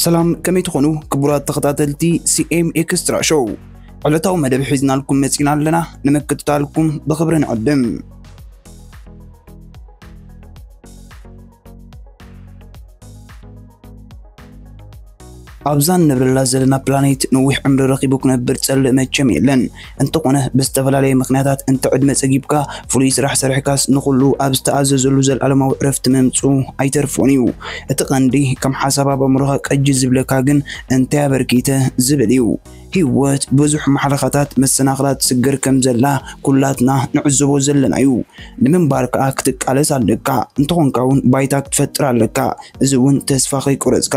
ሰላም፣ ከመይ ትኾኑ ክቡራት ተኸታተልቲ ሲ ኤም ኤክስትራ ሾው? ዕለታዊ መደብ ሒዝናልኩም መጺና ኣለና። ንምክትታልኩም ብኽብሪ ንዕድም። ኣብዛ ንነብረላ ዘለና ፕላኔት ነዊሕ ዕምሪ ረኺቡ ክነብር ጸልእ መቸም የለን። እንተኾነ ብዝተፈላለየ ምኽንያታት እንተ ዕድመ ጸጊብካ፣ ፍሉይ ስራሕ ሰሪሕካስ ንኹሉ ኣብ ዝተኣዘዘሉ ዘልኣለማዊ ዕረፍቲ ምምጽኡ ኣይተርፎን እዩ። እቲ ቀንዲ ከም ሓሳብ ኣብ ኣእምሮኻ ቀጅ ዝብለካ ግን እንታይ ኣበርኪተ ዝብል እዩ። ህይወት ብዙሕ ማሕለኻታት መሰናኽላት ትስገር ከም ዘላ ኩላትና ንዕዘቦ ዘለና እዩ። ንምንባር ከኣ ክትቃለስ ኣለካ። እንተኾንካ እውን ባይታ ክትፈጥር ኣለካ። እዚ እውን ተስፋ ከይቆረጽካ።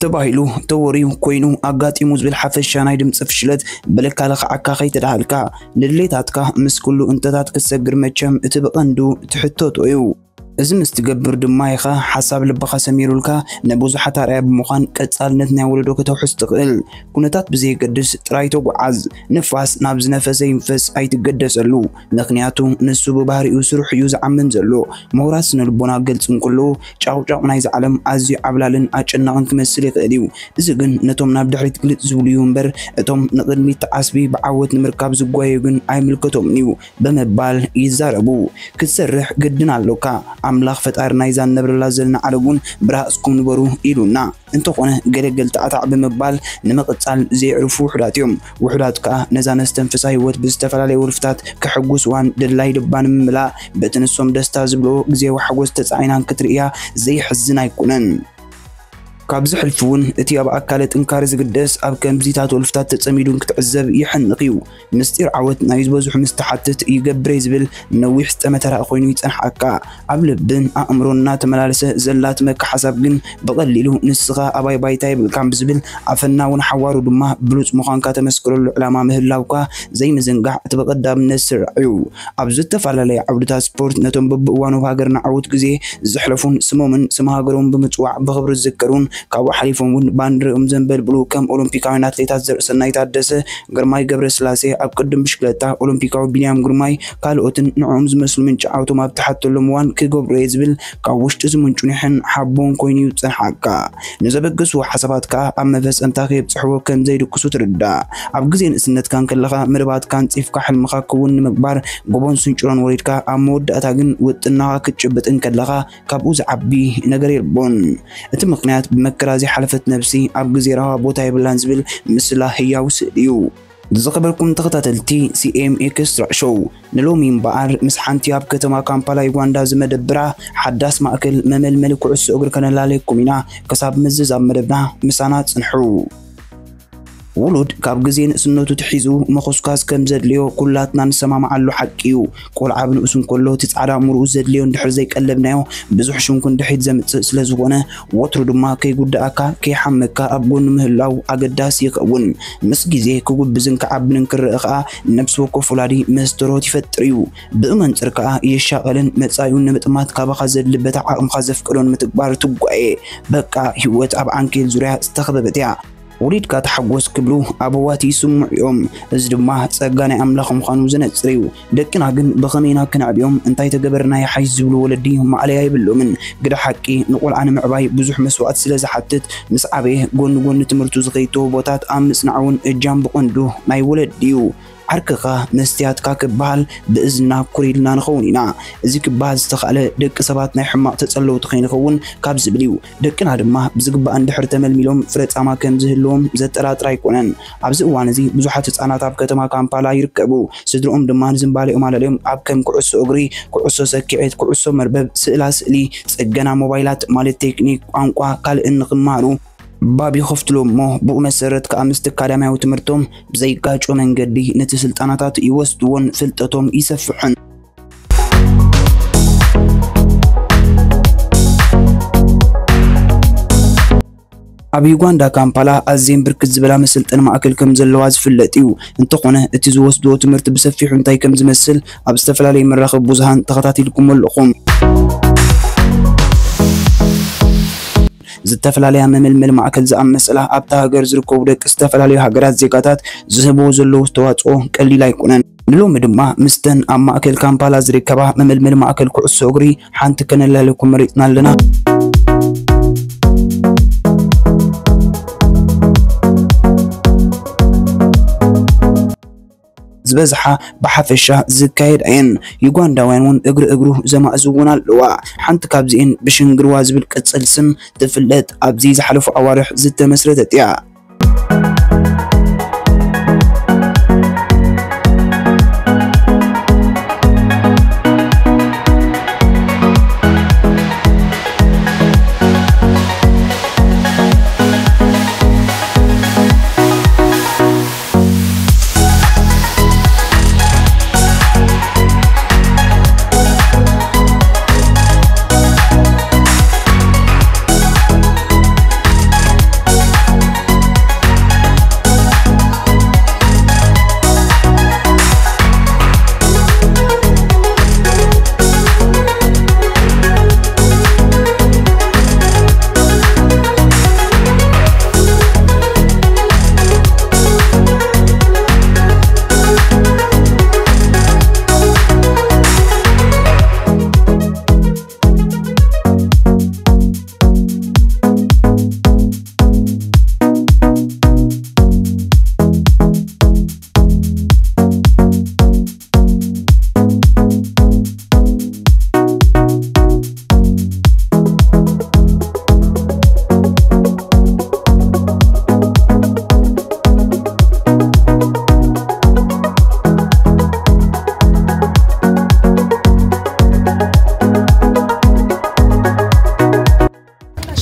ተባሂሉ፣ ተወርዩ፣ ኮይኑ፣ ኣጋጢሙ ዝብል ሓፈሻ ናይ ድምፂ ፍሽለት ብልካ ለኽዓካ ከይተዳሃልካ፣ ንድሌታትካ ምስ ኩሉ እንተታት ክትሰግር መቸም እቲ ብቐንዱ ትሕተቶ እዩ። እዚ ምስ ትገብር ድማ ኢኻ ሓሳብ ልብኻ ሰሚሩልካ ንብዙሓት ኣርኣያ ብምዃን ቀጻልነት ናይ ወለዶ ከተውሕስ ትኽእል። ኩነታት ብዘየገድስ ጥራይ ተጓዓዝ። ንፋስ ናብ ዝነፈሰ ይንፈስ ኣይትገደሰሉ። ምኽንያቱ ንሱ ብባህሪኡ ስርሑ እዩ ዝዓምም ዘሎ። ምሁራት ስነ ልቦና ክገልጹ እንከለዉ ጫቑጫቑ ናይዚ ዓለም ኣዝዩ ዓብላልን ኣጨናቕን ክመስል ይኽእል እዩ። እዚ ግን ነቶም ናብ ድሕሪት ግልጽ ዝብሉ እዩ እምበር እቶም ንቕድሚት ተዓስቢ ብዓወት ንምርካብ ዝጓየዩ ግን ኣይምልከቶምን እዩ። ብምባል ይዛረቡ። ክትሰርሕ ግድን ኣሎካ። ኣምላኽ ፈጣሪ ናይዛ ንነብረላ ዘለና ዓለም እውን ብራእስኩም ንበሩ ኢሉና። እንተኾነ ገለገል ታዕታዕ ብምባል ንምቕጻል ዘየዕርፉ ውሑዳት እዮም። ውሑዳት ከኣ ነዛ ነስተንፍሳ ህይወት ብዝተፈላለየ ወልፍታት ከሐጉስዋን ድላይ ልባ ንምምላእ በቲ ንሶም ደስታ ዝብልዎ ግዜዊ ሓጎስ ተጻዒናን ክትርእያ ዘየሕዝን ኣይኮነን። ካብዚ ሕልፊ እውን እቲ ኣብ ኣካለ ጥንካረ ዝግደስ ኣብ ከምዚታት ወልፍታት ተጸሚዱን ክትዕዘብ የሕንቕ እዩ። ምስጢር ዓወት ናይ ዝበዝሑ ምስ ትሓትት ይገብረይ ዝብል ነዊሕ ዝጠመተ ራኢ ኮይኑ ይጸንሓካ። ኣብ ልብን ኣእምሮን እናተመላለሰ ዘላትመካ ሓሳብ ግን ብቐሊሉ ንስኻ ኣባይ ባይታ የብልካን ብዝብል ኣፈና እውን ሓዋሩ ድማ ብሉጽ ምዃንካ ተመስክረሉ ዕላማ ምህላውካ ዘይምዝንጋዕ እቲ ብቐዳምነት ስራዕ እዩ። ኣብ ዝተፈላለየ ዓውድታት ስፖርት ነቶም በብእዋኑ ኣብ ሃገርና ዓወት ግዜ ዘሕለፉን ስሞምን ስም ሃገሮምን ብምጽዋዕ ብኽብሪ ዝዝከሩን ካብኡ ሓሊፎም እውን ባንዲርኦም ዘንበልብሉ ከም ኦሎምፒካውያን ኣትሌታት ዘርእሰናይ ታደሰ፣ ግርማይ ገብረስላሴ፣ ኣብ ቅድም ብሽክለታ ኦሎምፒካዊ ቢንያም ግርማይ ካልኦትን ንዕኦም ዝመስሉ ምንጪ ዓወቶም ኣብ ትሓተሎም እዋን ክገብሮ እየ ዝብል ካብ ውሽጢ ዝምንጩ ኒሕን ሓቦን ኮይኑ እዩ ዝጸንሓካ። ንዘበገስዎ ሓሳባት ከኣ ኣብ መፈጸምታ ከየብጽሕዎ ከም ዘይድቅሱ ትርዳእ። ኣብ ግዜ ንእስነትካ እንከለኻ መደባትካ ኣንጺፍካ ሕልምኻ ክውን ንምግባር ጎቦን ስንጭሮን ወሪድካ ኣብ መወዳእታ ግን ውጥንኻ ክትጭብጥ እንከለኻ ካብኡ ዝዓቢ ነገር የልቦን። እቲ ምኽንያት ብመከራ ዘይሓለፈት ነብሲ ኣብ ግዜ ራህዋ ቦታ የብላን ዝብል ምስላ ህያው ስእሊ እዩ። ዝኸበርኩም ተኸታተልቲ ሲ ኤም ኤክስትራ ሾው፣ ንሎሚ እምበኣር ምስ ሓንቲ ኣብ ከተማ ካምፓላ ዩጋንዳ ዝመደብራ ሓዳስ ማእከል መመልመሊ ኩዕሶ እግሪ ከነላለየኩም ኢና። ክሳብ ምዝዛብ መደብና ምሳና ጽንሑ። ውሉድ ካብ ግዜ ንእስነቱ ትሒዙ ምኹስኳስ ከም ዘድልዮ ኩላትና ንሰማማዓሉ ሓቂ እዩ። ቆልዓ ብንኡስ እንከሎ እቲ ጻዕዳ ሙሩኡ ዘድልዮ እንድሕር ዘይቀለብናዮ ብዙሕ ሽንኩን ድሒት ዘምጽእ ስለ ዝኾነ ወትሩ ድማ ከይጉድኣካ ከይሓመካ ኣብ ጎኑ ምህላው ኣገዳሲ ይኸውን። ምስ ግዜ ክጉብዝን ክዓብን እንክረአ ኸኣ ነብሲ ወከፍ ወላዲ መስተርሆት ይፈጥር እዩ። ብኡ መንጽር ከኣ የሻቐልን መጻኢኡን ንምጥማት ካባኻ ዘድሊ በታ ዓቕምኻ ዘፍቀዶ ንምትግባር ትጓየ። በቃ ህይወት ኣብ ዓንኬል ዙርያ ዝተኸበበት እያ። ወሊድካ ተሓጎስ ክብሉ ኣበዋት ይስምዑ እዮም። እዚ ድማ ጸጋ ናይ ኣምላኽ ምዃኑ ዘነጽር እዩ። ደቅና ግን ብኸመይ ኢና ክነዕብዮም፣ እንታይ ተገበርና ይሓይሽ ዝብሉ ወለዲ ማእለያ የብሎምን። ግደ ሓቂ ንቖልዓ ንምዕባይ ብዙሕ መስዋእቲ ስለ ዝሓትት ምስ ዓበየ ጎኒ ጎኒ ትምህርቱ ዝኸይድ ተውህቦታት ኣብ ምጽናዕ እውን እጃም ብቐንዱ ናይ ወለዲ እዩ። ዓርክኻ መስትያትካ ክበሃል ብእዝና ኩር ኢልና ንኸውን ኢና። እዚ ክበሃል ዝተኻእለ ደቂ ሰባት ናይ ሕማቕ ተጸለውቲ ከይንኸውን ካብ ዝብል እዩ። ደቅና ድማ ብዝግባእ እንድሕር ተመልሚሎም ፍረ ጻማ ከም ዝህልዎም ዘጠራጥር ኣይኮነን። ኣብዚ እዋን እዚ ብዙሓት ህጻናት ኣብ ከተማ ካምፓላ ይርከቡ። ስድርኦም ድማ ንዝንባሌኦም ኣለልዮም ኣብ ከም ኩዕሶ እግሪ፣ ኩዕሶ ሰኪዔት፣ ኩዕሶ መርበብ፣ ስእላ ስእሊ፣ ጽገና ሞባይላት ማለት ቴክኒክ፣ ቋንቋ ካልእን ንኽመሃሩ ባብ ይኸፍትሎም እሞ ብኡ መሰረት ከኣ ምስቲ ኣካዳሚያዊ ትምህርቶም ብዘይጋጮ መንገዲ ነቲ ስልጠናታት ይወስድዎን ፍልጠቶም ይሰፍሑን። ኣብ ዩጋንዳ ካምፓላ ኣዝየን ብርክት ዝበላ መሰልጠኒ ማእከል ከም ዘለዋ ዝፍለጥ እዩ። እንተኾነ እቲ ዝወስድዎ ትምህርቲ ብሰፊሑ እንታይ ከም ዝመስል ኣብ ዝተፈላለዩ መራኸቢ ብዙሃን ተኸታቲልኩሞ ኣለኹም። ዝተፈላለያ መመልመል ማእከል ዝኣመሰላ ኣብታ ሃገር ዝርከቡ ደቂ ዝተፈላለዩ ሃገራት ዜጋታት ዝህብዎ ዘለዉ ኣስተዋፅኦ ቀሊል ኣይኮነን። ንሎሚ ድማ ምስተን ኣብ ማእከል ካምፓላ ዝርከባ መመልመል ማእከል ኩዕሶ እግሪ ሓንቲ ከነላልየኩም መሪፅና ኣለና። ዝበዝሓ ብሓፈሻ ዝካየዳ እየን። ዩጋንዳውያን እውን እግሪ እግሩ ዘማእዝውና ኣለዋ። ሓንቲ ካብዚኤን ብሽንግርዋ ዝብል ቅጽል ስም ትፍለጥ፣ ኣብዚ ዝሓለፉ ኣዋርሕ ዝተመስረተት እያ።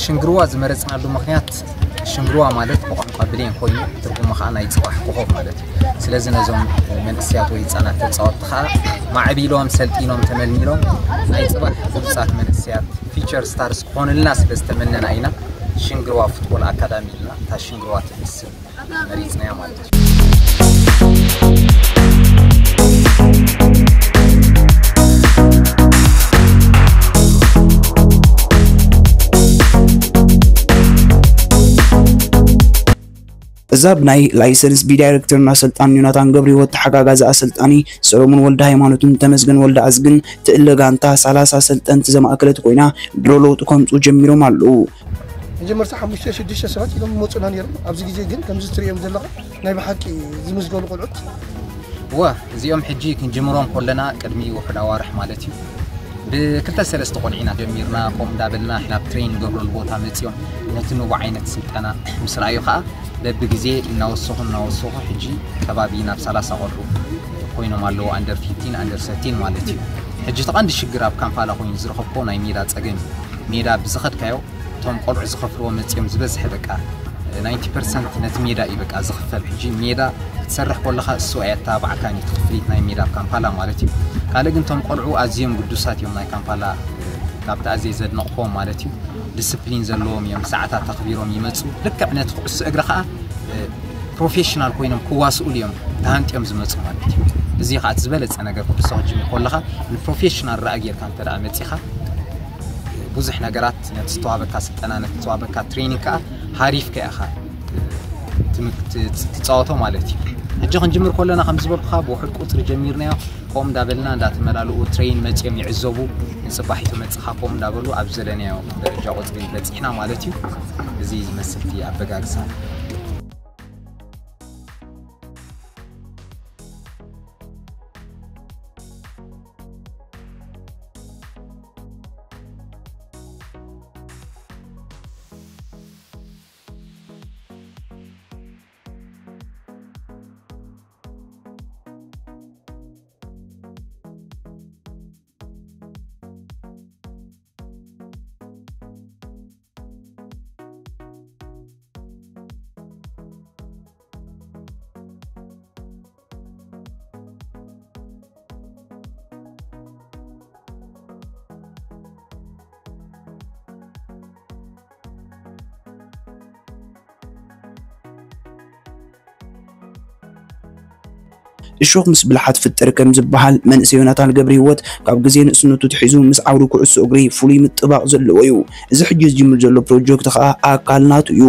ሽንግርዋ ዝመረጽናሉ ምኽንያት፣ ሽንግርዋ ማለት ብቋንቋ ብሌን ኮይኑ፣ ትርጉሙ ኸኣ ናይ ጽባሕ ኮኾብ ማለት እዩ። ስለዚ ነዞም መንእሰያት ወይ ህጻናት ተጻወትቲ ኸኣ ማዕቢሎም፣ ሰልጢኖም፣ ተመልሚሎም ናይ ጽባሕ ብሉጻት መንእሰያት፣ ፊቸር ስታርስ፣ ክኾኑልና ስለ ዝተመነና ኢና ሽንግርዋ ፉትቦል ኣካዳሚ ኢልና እታ ሽንግርዋ ትብል ስም መሪጽናያ ማለት እዩ። እዛ ብናይ ላይሰንስ ቢ ዳይሬክተርና ኣሰልጣኒ ዮናታን ገብረህይወት ተሓጋጋዚ ኣሰልጣኒ ሰሎሞን ወልደ ሃይማኖትን ተመስገን ወልደ ኣዝግን ትእለ ጋንታ ሰላሳ ኣሰልጠንቲ ዘማእከለት ኮይና ድሮ ለውጢ ከምጽኡ ጀሚሮም ኣለዉ። መጀመርታ ሓሙሽተ ሽዱሽተ ሰባት ኢሎም ይመጹና ነይሮም። ኣብዚ ግዜ ግን ከምዚ ትርእዮም ዘለኻ ናይ ብሓቂ ዝምዝገቡ ቆልዑት። እወ፣ እዚኦም ሕጂ ክንጅምሮም ከለና ቅድሚ ውሑድ ኣዋርሕ ማለት እዩ። ብክልተ ሰለስተ ቆልዑ ኢና ጀሚርና፣ ከምኡ እንዳበልና ናብ ትሬን ንገብረሉ ቦታ መጺኦም ነቲ ንቡዕ ዓይነት ስልጠና ምስ ረኣዩ ኸኣ በብግዜ እናወሰኹ እናወሰኹ ሕጂ ከባቢ ናብ ሰላሳ ቆልዑ ኮይኖም ኣለዉ፣ ኣንደር ፊፍቲን ኣንደር ሰርቲን ማለት እዩ። ሕጂ እቲ ቀንዲ ሽግር ኣብ ካምፓላ ኮይኑ ዝረኸብኩዎ ናይ ሜዳ ጸገም እዩ። ሜዳ ብዝኸድካዮ እቶም ቆልዑ ዝኸፍልዎ መጺኦም ዝበዝሐ በቃ ናይንቲ ፐርሰንት ነቲ ሜዳ እዩ በቃ ዝኽፈል። ሕጂ ሜዳ ክትሰርሕ ከለኻ እሱ ኣየተባብዓካን እዩ እቲ ክፍሊት ናይ ሜዳ ኣብ ካምፓላ ማለት እዩ። ካልእ ግን እቶም ቆልዑ ኣዝዮም ግዱሳት እዮም ናይ ካምፓላ፣ ካብቲ ኣዝየ ዘድነቕክዎም ማለት እዩ። ዲስፕሊን ዘለዎም እዮም፣ ሰዓታት ኣኽቢሮም ይመጹ። ልክዕ ነቲ ኩዕሶ እግሪ ኸኣ ፕሮፌሽናል ኮይኖም ክዋስኡሉ እዮም ተሃንጥዮም ዝመጹ ማለት እዩ። እዚ ኸኣ እቲ ዝበለጸ ነገር ኩዕሶ ክትጅምር ከለኻ ንፕሮፌሽናል ራኢ ጌርካ እንተ ደኣ መጺኻ ብዙሕ ነገራት ነቲ ዝተዋህበካ ስልጠና፣ ነቲ ዝተዋህበካ ትሬኒንግ ከኣ ሃሪፍካ ኢኻ ትም-፣ ት-፣ ትጻወቶ ማለት እዩ። ሕጂ ክንጅምር ከለና ከም ዝበልኩኻ ብውሑድ ቁጽሪ ጀሚርናዮ። ከምኡ እንዳበልና እንዳተመላልኡ ትሬን መጺኦም ይዕዘቡ። ንጽባሒቱ መጽኻ ከምኡ እንዳበሉ ኣብ ዘለናዮ ደረጃ ቁጽሪ በጺሕና ማለት እዩ። እዚ ዝመስል እቲ ኣበጋግሳ። እሾኽ ምስ ብልሓት ፍጥር ከም ዝበሃል፣ መንእሰይ ዮናታን ገብረህይወት ካብ ግዜ ንእስነቱ ትሒዙ ምስ ዓውዲ ኩዕሶ እግሪ ፍሉይ ምጥባቕ ዘለዎ እዩ። እዚ ሕጂ ዝጅምር ዘሎ ፕሮጀክት ኸኣ ኣካል ናቱ እዩ።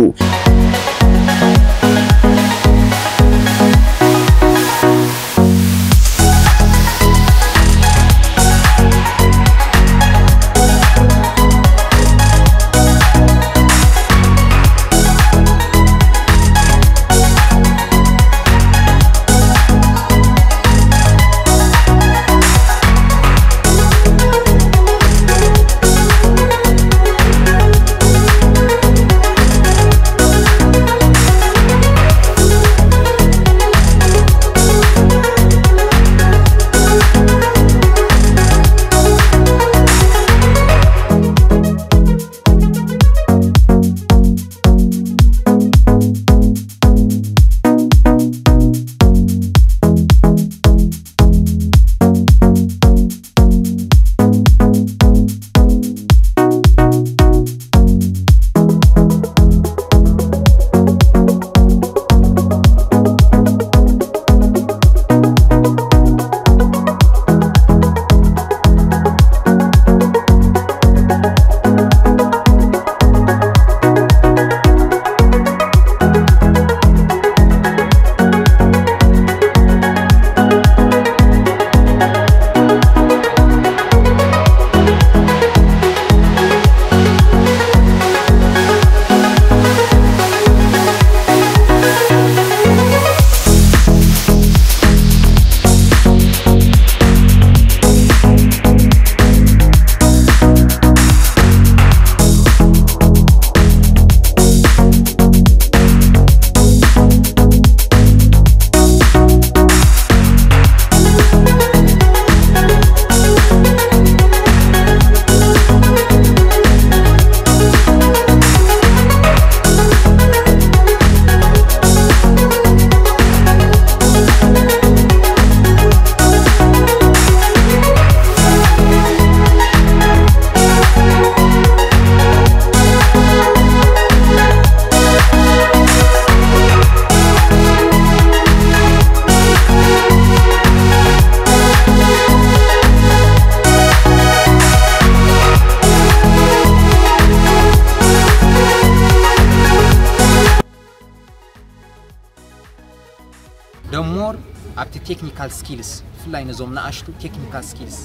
more ኣብቲ ቴክኒካል ስኪልስ፣ ብፍላይ ነዞም ንኣሽቱ ቴክኒካል ስኪልስ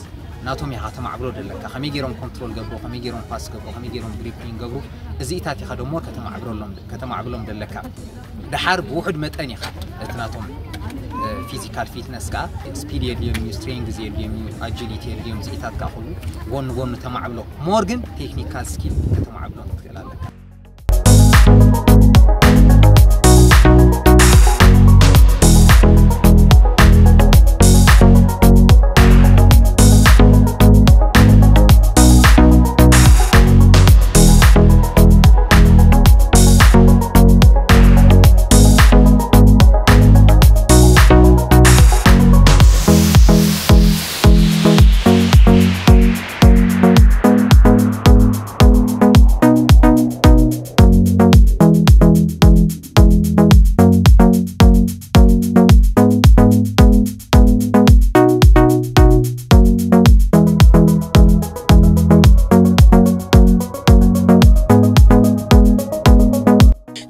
ናቶም ኢኻ ከተማዕብሎ ደለካ። ከመይ ገይሮም ኮንትሮል ገብሩ፣ ከመይ ገይሮም ፓስ ገብሩ፣ ከመይ ገይሮም ግሪፕሊንግ ገብሩ፣ እዚኢታት ኢኻ ደሞ ከተማዕብረሎም፣ ከተማዕብሎም ደለካ። ደሓር ብውሑድ መጠን ኢኻ እቲ ናቶም ፊዚካል ፊትነስ ከዓ፣ ስፒድ የድልዮም እዩ፣ ስትሬንግዝ የድልዮም እዩ፣ ኣጂሊቲ የድልዮም፣ እዚኢታት ከዓ ኩሉ ጎን ጎኑ ተማዕብሎ። ሞር ግን ቴክኒካል ስኪል ከተማዕብሎም ትኽእል ኣለካ።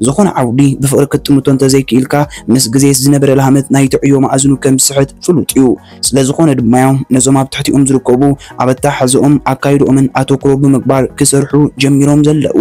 ዝኾነ ዓውዲ ብፍቕሪ ክትጥምቶ እንተዘይክኢልካ፣ ምስ ግዜ ዝነበረ ላህመት ናይቲ ዕዮ መኣዝኑ ከም ዝስሕት ፍሉጥ እዩ። ስለ ዝኾነ ድማ እዮም ነዞም ኣብ ትሕቲኦም ዝርከቡ ኣብ ኣተሓሕዝኦም ኣካይድኦምን ኣተኩሮ ብምግባር ክሰርሑ ጀሚሮም ዘለዉ።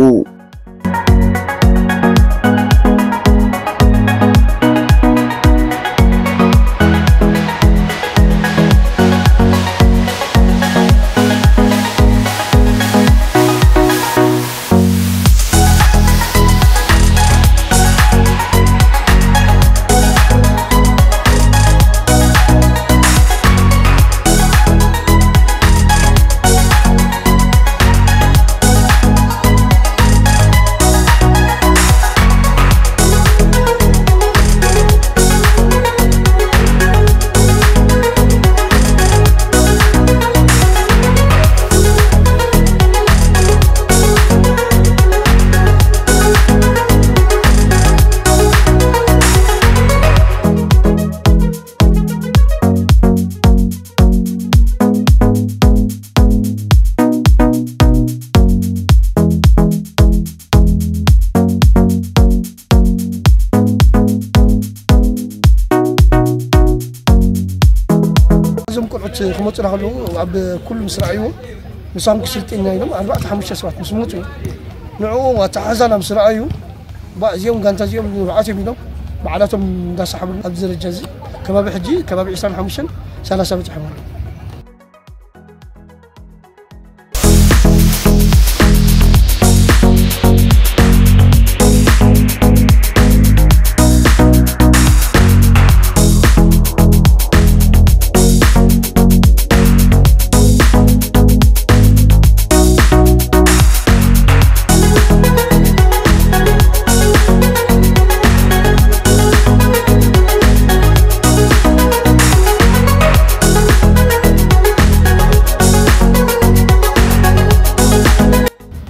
እዞም ቆልዑት ክመፁና ከለዉ ኣብ ኩሉ ምስ ረኣይዎ ምሳኹም ክስልጥና ኢሎም ኣርባዕተ ሓሙሽተ ሰባት ምስ መፁ ንዕኡ ኣተሓሕዛና ምስ ረኣዩ ባ እዚኦም ጋንታ እዚኦም ንብዓት እዮም ኢሎም ባዕላቶም እንዳሰሓቡ ኣብዚ ደረጃ እዚ ከባቢ ሕጂ ከባቢ ዕስራን ሓሙሽተን ሰላሳ በፂሖም ኣለዉ።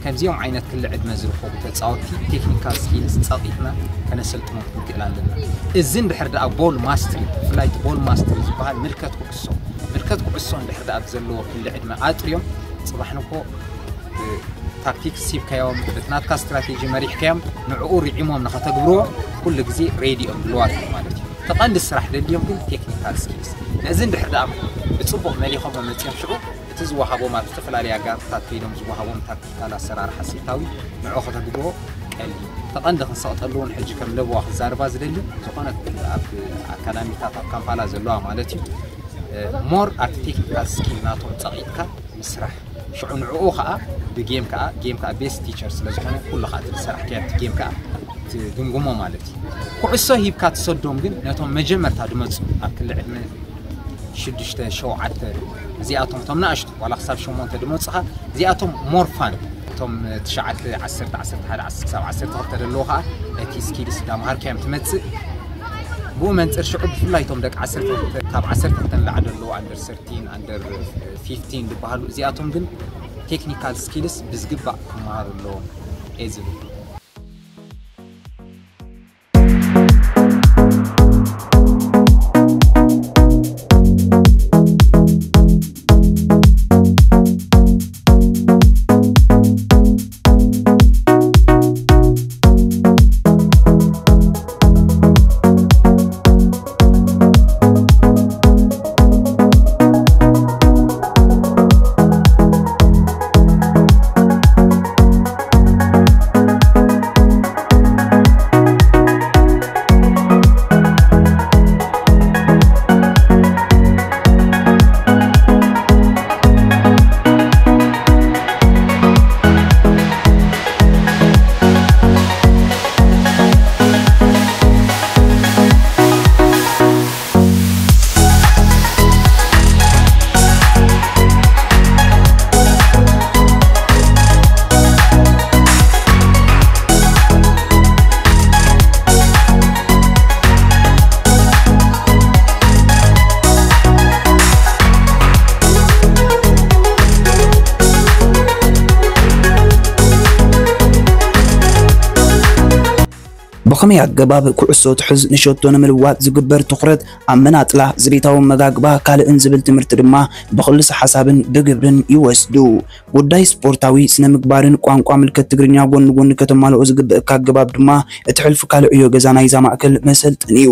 ከምዚኦም ዓይነት ክሊ ዕድመ ዝርከቡ ተፃወትቲ ቴክኒካል ስኪልስ ፀቒጥና ከነሰልጥኖም ክንክእል ኣለና። እዚ እንድሕር ደኣ ቦል ማስትሪ፣ ብፍላይ እቲ ቦል ማስትሪ ዝበሃል ምልከት ኩዕሶ፣ ምልከት ኩዕሶ እንድሕር ደኣ ብዘለዎ ክሊ ዕድመ ኣጥርዮም፣ ፅባሕ ንግሆ ታክቲክስ ሂብካዮም፣ በቲ ናትካ ስትራቴጂ መሪሕካዮም፣ ንዕኡ ርዒሞም ንኸተግብርዎ ኩሉ ግዜ ሬዲ እዮም፣ ድልዋት እዮም ማለት እዩ። እቲ ቀንዲ ስራሕ ደልዮም ግን ቴክኒካል ስኪልስ። ነዚ እንድሕር ደኣ ብፅቡቕ መሊኾሞ መፂኦም ሽዑ እቲ ዝወሃቦም ኣብ ዝተፈላለያ ጋንታታት ከይዶም ዝወሃቦም ታክቲካል ኣሰራርሓ ስልታዊ ንዕኡ ከተግብሮ ቀሊል። እቲ ቀንዲ ክንሰቕጠሉ እውን ሕጂ ከም ለበዋ ክዛረባ ዝደሊ ዝኾነት ኣብ ኣካዳሚታት ኣብ ካምፓላ ዘለዋ ማለት እዩ ሞር ኣብቲ ቴክኒካል ስኪል ናቶም ፀቒጥካ ምስራሕ ሽዑ ንዕኡ ከዓ ብጌም ከዓ ጌም ከዓ ቤስት ቲቸር ስለ ዝኾነ ኩሉ ከዓ እቲ ዝሰራሕካዮ ኣብቲ ጌም ከዓ ትግምግሞ ማለት እዩ። ኩዕሶ ሂብካ ትሰዶም ግን ነቶም መጀመርታ ድመፁ ኣብ ክሊ ዕድመ ሽዱሽተ ሸውዓተ እዚኣቶም እቶም ንኣሽቱ ዋላ ክሳብ ሸሞንተ ድመፁኻ እዚኣቶም ሞር ፋን እቶም ትሽዓተ ዓሰርተ ዓሰርተ ሓደ ክሳብ ዓሰርተ ክልተ ዘለዉ ከዓ ነቲ ስኪልስ እንዳምሃርካዮም ትመፅእ። ብኡ መንፅር ሽዑ ብፍላይ እቶም ደቂ ዓሰርተ ካብ ዓሰርተ ክልተ ንላዕሊ ዘለዉ ኣንደር ሰርቲን ኣንደር ፊፍቲን ዝበሃሉ እዚኣቶም ግን ቴክኒካል ስኪልስ ብዝግባእ ክመሃሩ ኣለዎም እየ ዝብል። ብኸመይ ኣገባብ ኩዕሶ ትሕዝ ንሸቶ ንምልዋጥ ዝግበር ትኹረት ኣብ መናጥላ፣ ዘቤታዊ ኣመጋግባ ካልእን ዝብል ትምህርቲ ድማ ብኽልሰ ሓሳብን ብግብርን ይወስዱ። ጉዳይ ስፖርታዊ ስነ ምግባርን ቋንቋ ምልከት ትግርኛ ጎኒ ጎኒ ከተማልኦ ዝግብእካ ኣገባብ ድማ እቲ ሕልፊ ካልእ ዕዮ ገዛ ናይዛ ማእከል መሰልጥን እዩ።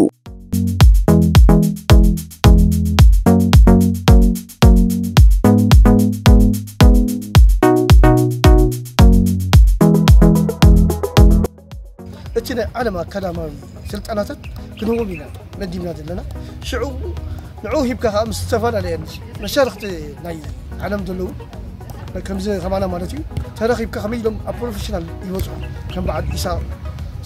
እቲ ናይ ዓለም ኣካዳማዊ ስልጠናታት ክንህቦም ኢና መዲብና ዘለና። ሽዑ ንዕኡ ሂብካ ከዓ ምስ ዝተፈላለየ መሻርክቲ ናይ ዓለም ዘለዉ ከምዚ ከማና ማለት እዩ ተረኺብካ ከመይ ኢሎም ኣብ ፕሮፌሽናል ይበፅሑ፣ ከም በዓል ኢሳቅ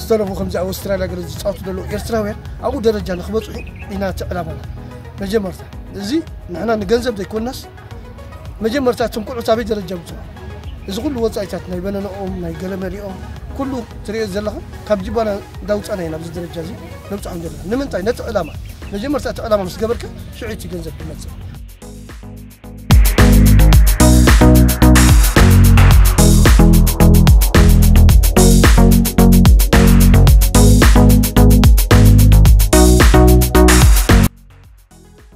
ዝተረፉ ከምዚ ኣብ ኣውስትራልያ ገለ ዝፃወቱ ዘለዉ ኤርትራውያን ኣብኡ ደረጃ ንክበፅሑ ኢና እቲ ዕላማና። መጀመርታ እዚ ንሕና ንገንዘብ ዘይኮናስ መጀመርታ እቶም ቁልዑት ኣበይ ደረጃ ብፅሑ? እዚ ኩሉ ወፃኢታት ናይ በነነኦም ናይ ገለመሊኦም ኩሉ ትሪኦ ዘለኻ ካብ ጅባና እንዳውፃና ኢና ኣብዚ ደረጃ እዚ ነብፅሖም ዘለና። ንምንታይ? ነቲ ዕላማ መጀመርታ እቲ ዕላማ ምስ ገበርካ ሽዑ እቲ ገንዘብ ክመፅእ።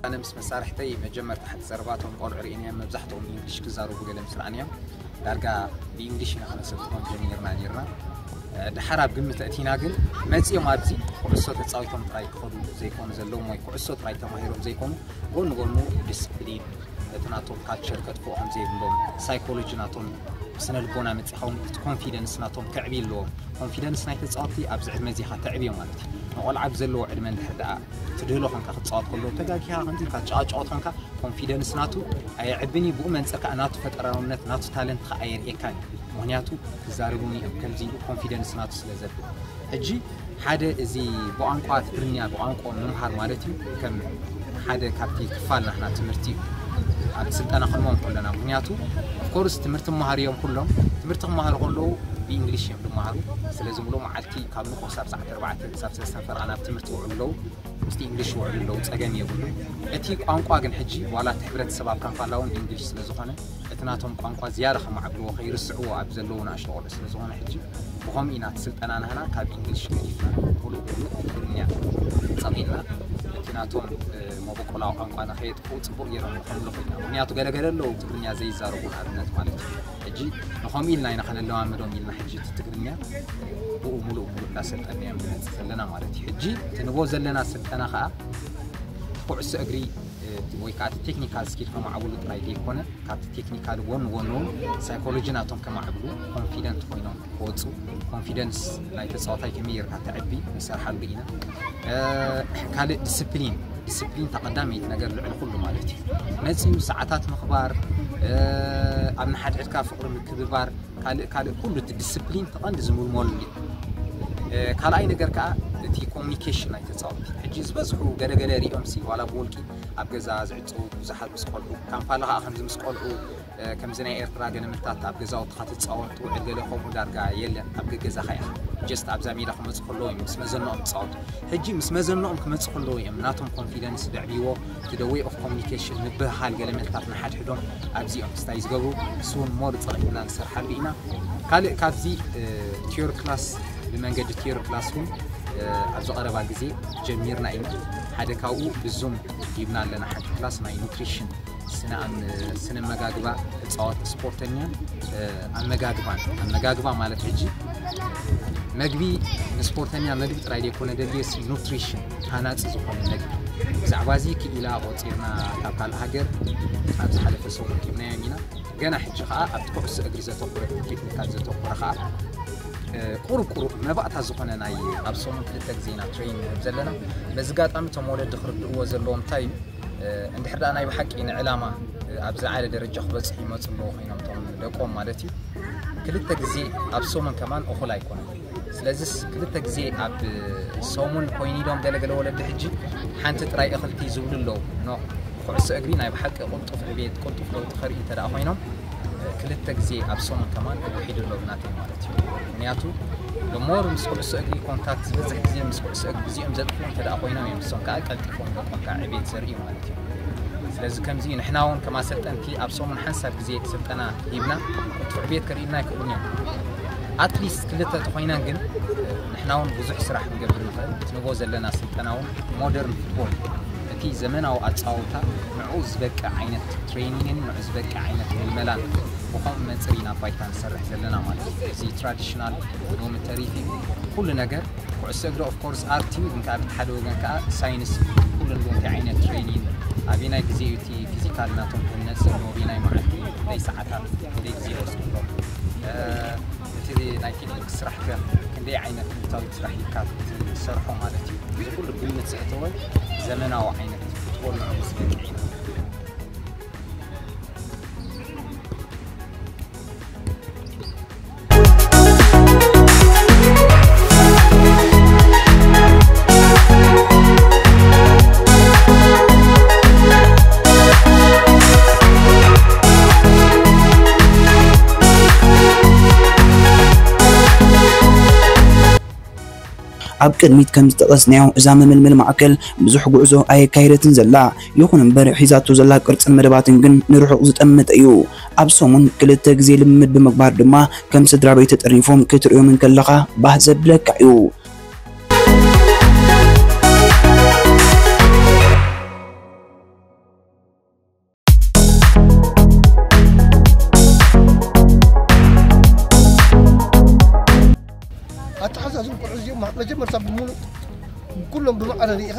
ኣነ ምስ መሳርሕተይ መጀመርታ ሓንቲ ዘረባቶም ቆልዑ ርኢናዮም መብዛሕትኦም ብእንግሊሽ ክዛረቡ ገለ ምስ ረኣናዮም ዳርጋ ብእንግሊሽ ኢና ከነሰልጥኖም ጀሚርና ነይርና። ድሓር ኣብ ግምት ኣእቲና ግን መፂኦም ኣብዚ ኩዕሶ ተፃዊቶም ጥራይ ክኸዱ ዘይኮኑ ዘለዎም ወይ ኩዕሶ ጥራይ ተማሂሮም ዘይኮኑ ጎኒ ጎኑ ዲስፕሊን እቲ ናቶም ካልቸር ከጥፍኦ ከም ዘይብሎም ሳይኮሎጂ ናቶም ብስነ ልቦና መፂኻ እውን እቲ ኮንፊደንስ ናቶም ከዕብዩ ኣለዎም። ኮንፊደንስ ናይ ተፃወትቲ ኣብዚ ዕድመ እዚ ኢኻ ተዕብዮ ማለት እዩ። ንቆልዓ ብዘለዎ ዕድመ እንድሕር ደኣ ትድህሎ ኮንካ ክትፃወት ከሎ ተጋጊኻ ከምዚ ኢልካ ትጫዋጫወት ኮንካ ኮንፊደንስ ናቱ ኣየዕብን እዩ። ብኡ መንፅር ከዓ ናቱ ፈጠራውነት ናቱ ታለንት ከዓ ኣየርእየካን እዩ። ምክንያቱ ክዛረቡኒ እዮም ከምዚ ኢሉ ኮንፊደንስ ናቱ ስለ ዘብል ሕጂ ሓደ እዚ ብቋንቋ ትግርኛ ብቋንቋ ምምሃር ማለት እዩ ከም ሓደ ካብቲ ክፋል ናትና ትምህርቲ እዩ ኣብ ስልጠና ክንዎም ከለና ምክንያቱ ኦፍኮርስ ትምህርቲ መሃር እዮም ኩሎም ትምህርቲ ክመሃሩ ከለዉ ብእንግሊሽ እዮም ዝመሃሩ ስለዚ ሙሉ መዓልቲ ካብ ንቁ ክሳብ ሰዓት ኣርባዕተ ክሳብ ሰለስተ ፈረቓ ናብ ትምህርቲ ውዕሉ ኣለዉ ምስቲ እንግሊሽ ውዕሉ ኣለዉ ፀገም የብሉ እቲ ቋንቋ ግን ሕጂ ዋላ እቲ ሕብረተሰብ ኣብ ካምፓላ እውን እንግሊሽ ስለ ዝኾነ እቲ ናቶም ቋንቋ ዝያዳ ከማዕብልዎ ከይርስዕዎ ኣብ ዘለዉ ንኣሽቶ ቆልዑ ስለ ዝኾነ ሕጂ ብኸምኡ ኢና እቲ ስልጠና ናህና ካብ እንግሊሽ ገዲፍና ሙሉእ ሙሉእ ትግርኛ ፀቒልና እቲ ናቶም መበቆላዊ ቋንቋ ንኸየጥፍኡ ፅቡቕ ገይሮም ንኸምልኹ ኢና ምክንያቱ ገለገለ ኣለዉ ትግርኛ ዘይዛረቡ ንኣብነት ማለት እዩ ሕጂ ንኸምኡ ኢልና ኢና ከነለማምዶም ኢልና ሕጂ እቲ ትግርኛ ብኡ ሙሉእ ሙሉእ እንዳሰልጠናዮም ንመፅእ ዘለና ማለት እዩ ሕጂ እቲ ንቦ ዘለና ስልጠና ከዓ ኩዕሶ እግሪ ወይ ከዓ እቲ ቴክኒካል ስኪል ከማዕብሉ ጥራይ ዘይኮነ ካብቲ ቴክኒካል ጎን ጎን እውን ሳይኮሎጂ ናቶም ከማዕብሉ ኮንፊደንት ኮይኖም ክወፁ ኮንፊደንስ ናይ ተፃዋታይ ከመይ ጌርካ ተዕቢ ንሰርሓሉ ኢና ካልእ ዲስፕሊን ዲስፕሊን ተቐዳመይቲ ነገር ልዕሊ ኩሉ ማለት እዩ መፅኡ ሰዓታት ምኽባር ኣብ ንሓድሕድካ ፍቕሪ ምክብባር ካልእ ካልእ ኩሉ እቲ ዲስፕሊን ተቐንዲ ዝምልመሉ እዩ ካልኣይ ነገር ከዓ እቲ ኮሚኒኬሽን ናይ ተፃወቲ ሕጂ ዝበዝሑ ገለገለ ሪኦም ሲ ዋላ ብውልቂ ኣብ ገዛ ዝዕፀው ብዙሓት ምስ ቆልዑ ካምፓላ ከዓ ከምዚ ምስ ቆልዑ ከምዚ ናይ ኤርትራ ገለመታት ኣብ ገዛውትኻ ትፃወት ትውዕል ገለ ከምኡ ዳርጋ የለን ኣብ ገገዛኻ ኢኻ ጀስት ኣብዛ ሜዳ ክመፁ ከለዉ እዮም ምስ መዘንኦም ትፃወቱ ሕጂ ምስ መዘንኦም ክመፁ ከለዉ እዮም ናቶም ኮንፊደንስ ዘዕብይዎ እቲ the way of communication ምብህሃል ገለመታት ንሓድሕዶም ኣብዚኦም ክስታይ ዝገብሩ እሱውን ሞር ፀቒጥና ንሰርሓሉ ኢና ካልእ ካብዚ ቲዮሪ ክላስ ብመንገዲ ቲዮሪ ክላስ እውን ኣብዚ ቀረባ ግዜ ጀሚርና ኢና ሓደ ካብኡ ብዙም ሂብና ኣለና ሓንቲ ክላስ ናይ ኑትሪሽን ስነ መጋግባ ተፃወት ስፖርተኛን ኣመጋግባን ኣመጋግባ ማለት ሕጂ መግቢ ንስፖርተኛ መግቢ ጥራይ ዘይኮነ ደልዮ ሲ ኑትሪሽን ሃናፂ ዝኾነ መግቢ ብዛዕባ እዚ ክኢላ ቆፂርና ካብ ካልእ ሃገር ኣብ ዝሓለፈ ሰሙን ሂብናዮም ኢና ገና ሕጂ ከዓ ኣብቲ ኩዕሶ እግሪ ዘተኮረ ቴክኒካል ዘተኮረ ከዓ ቁሩብ ቁሩብ መባእታ ዝኾነ ናይ ኣብ ሰሙን ክልተ ግዜ ኢና ትሬን ንህብ ዘለና በዚ ጋጣሚ እቶም ወለዲ ክርድእዎ ዘለዎም እንታይ እዩ እንድሕር ደኣ ናይ ብሓቂ ንዕላማ ኣብ ዝዓለ ደረጃ ክበፅሑ ይመፁ ኣለዉ ኮይኖም እቶም ደቆም ማለት እዩ ክልተ ግዜ ኣብ ሰሙን ከማን እኹል ኣይኮነን ስለዚስ ክልተ ግዜ ኣብ ሰሙን ኮይኑ ኢሎም ገለገለ ወለዲ ሕጂ ሓንቲ ጥራይ እኽልቲ ዝብሉ ኣለዉ ኖ ኩዕሶ እግሪ ናይ ብሓቂ ቁልጡፍ ዕቤት ቁልጡፍ ለውጢ ከርኢ እንተ ኮይኖም ክልተ ግዜ ኣብ ሰሙን ከማን ክውሒዱ ኣለዉ ናተይ ማለት እዩ ምክንያቱ ሞር ምስ ኩዕሶ እግሪ ኮንታክት ዝበዝሕ ግዜ ምስ ኩዕሶ እግሪ ግዜኦም ዘጥፍኡ እንተ ኮይኖም እዮም እሶም ከዓ ቀልጢፎም ደቆም ከዓ ዕቤት ዘርእዩ ማለት እዩ ስለዚ ከምዚ ንሕና እውን ከም ኣሰልጠንቲ ኣብ ሰሙን ሓንሳብ ግዜ ስልጠና ሂብና ቁልጡፍ ዕቤት ከርእዩልና ኣይክእሉን እዮም ኣትሊስት ክልተ ተኮይነን ግን ንሕና እውን ብዙሕ ስራሕ ክንገብር ንኽእል። እቲ ንብሎ ዘለና ስልጠና እውን ሞደርን ፉትቦል፣ እቲ ዘመናዊ ኣጻውታ ንዕኡ ዝበቅዕ ዓይነት ትሬኒንግን ንዕኡ ዝበቅዕ ዓይነት ምልመላን ብኸምኡ መጽር ኢና ባይታ ንሰርሕ ዘለና ማለት እዩ። እዚ ትራዲሽናል ዶርሚተሪ ኩሉ ነገር ኩዕሶ እግሪ ኦፍ ኮርስ ኣርት እዩ፣ ግን ከዓ ብቲ ሓደ ወገን ከዓ ሳይንስ ኩሉ ንብሎ እንታይ ዓይነት ትሬኒንግ ኣበየናይ ግዜ እዩ እቲ ፊዚካል ናቶም ክህነጽ ኣለዎ፣ ኣበየናይ መዓልቲ፣ ክንደይ ሰዓታት፣ ክንደይ ግዜ ይወስዱ ኣለዉ። እቲ ናይ ቴክኒክ ስራሕ ከ ክንደይ ዓይነት ምልታዊ ስራሕ ይካትት ዝሰርሖ ማለት እዩ። እዚ ኩሉ ግምት ዘእተወ ዘመናዊ ዓይነት ፉትቦል ንዕኡ ዝበቅዕ እዩ። ኣብ ቅድሚት ከም ዝጠቐስናዮ፣ እዛ መመልመሊ ማዕከል ብዙሕ ጉዕዞ ኣየካየደትን ዘላ። ይኹን እምበር፣ ሒዛቶ ዘላ ቅርጽን መደባትን ግን ንርሑቕ ዝጠመተ እዩ። ኣብ ሰሙን ክልተ ግዜ ልምምድ ብምግባር ድማ፣ ከም ስድራ ቤት ተጠርኒፎም ክትርእዮም እንከለኻ ባህ ዘብለካ እዩ። ኣተሓዛዝም ቆልዑ እዚኦም መጀመርታ ብምሉእ ኩሎም ብማዕረ ርኢኻ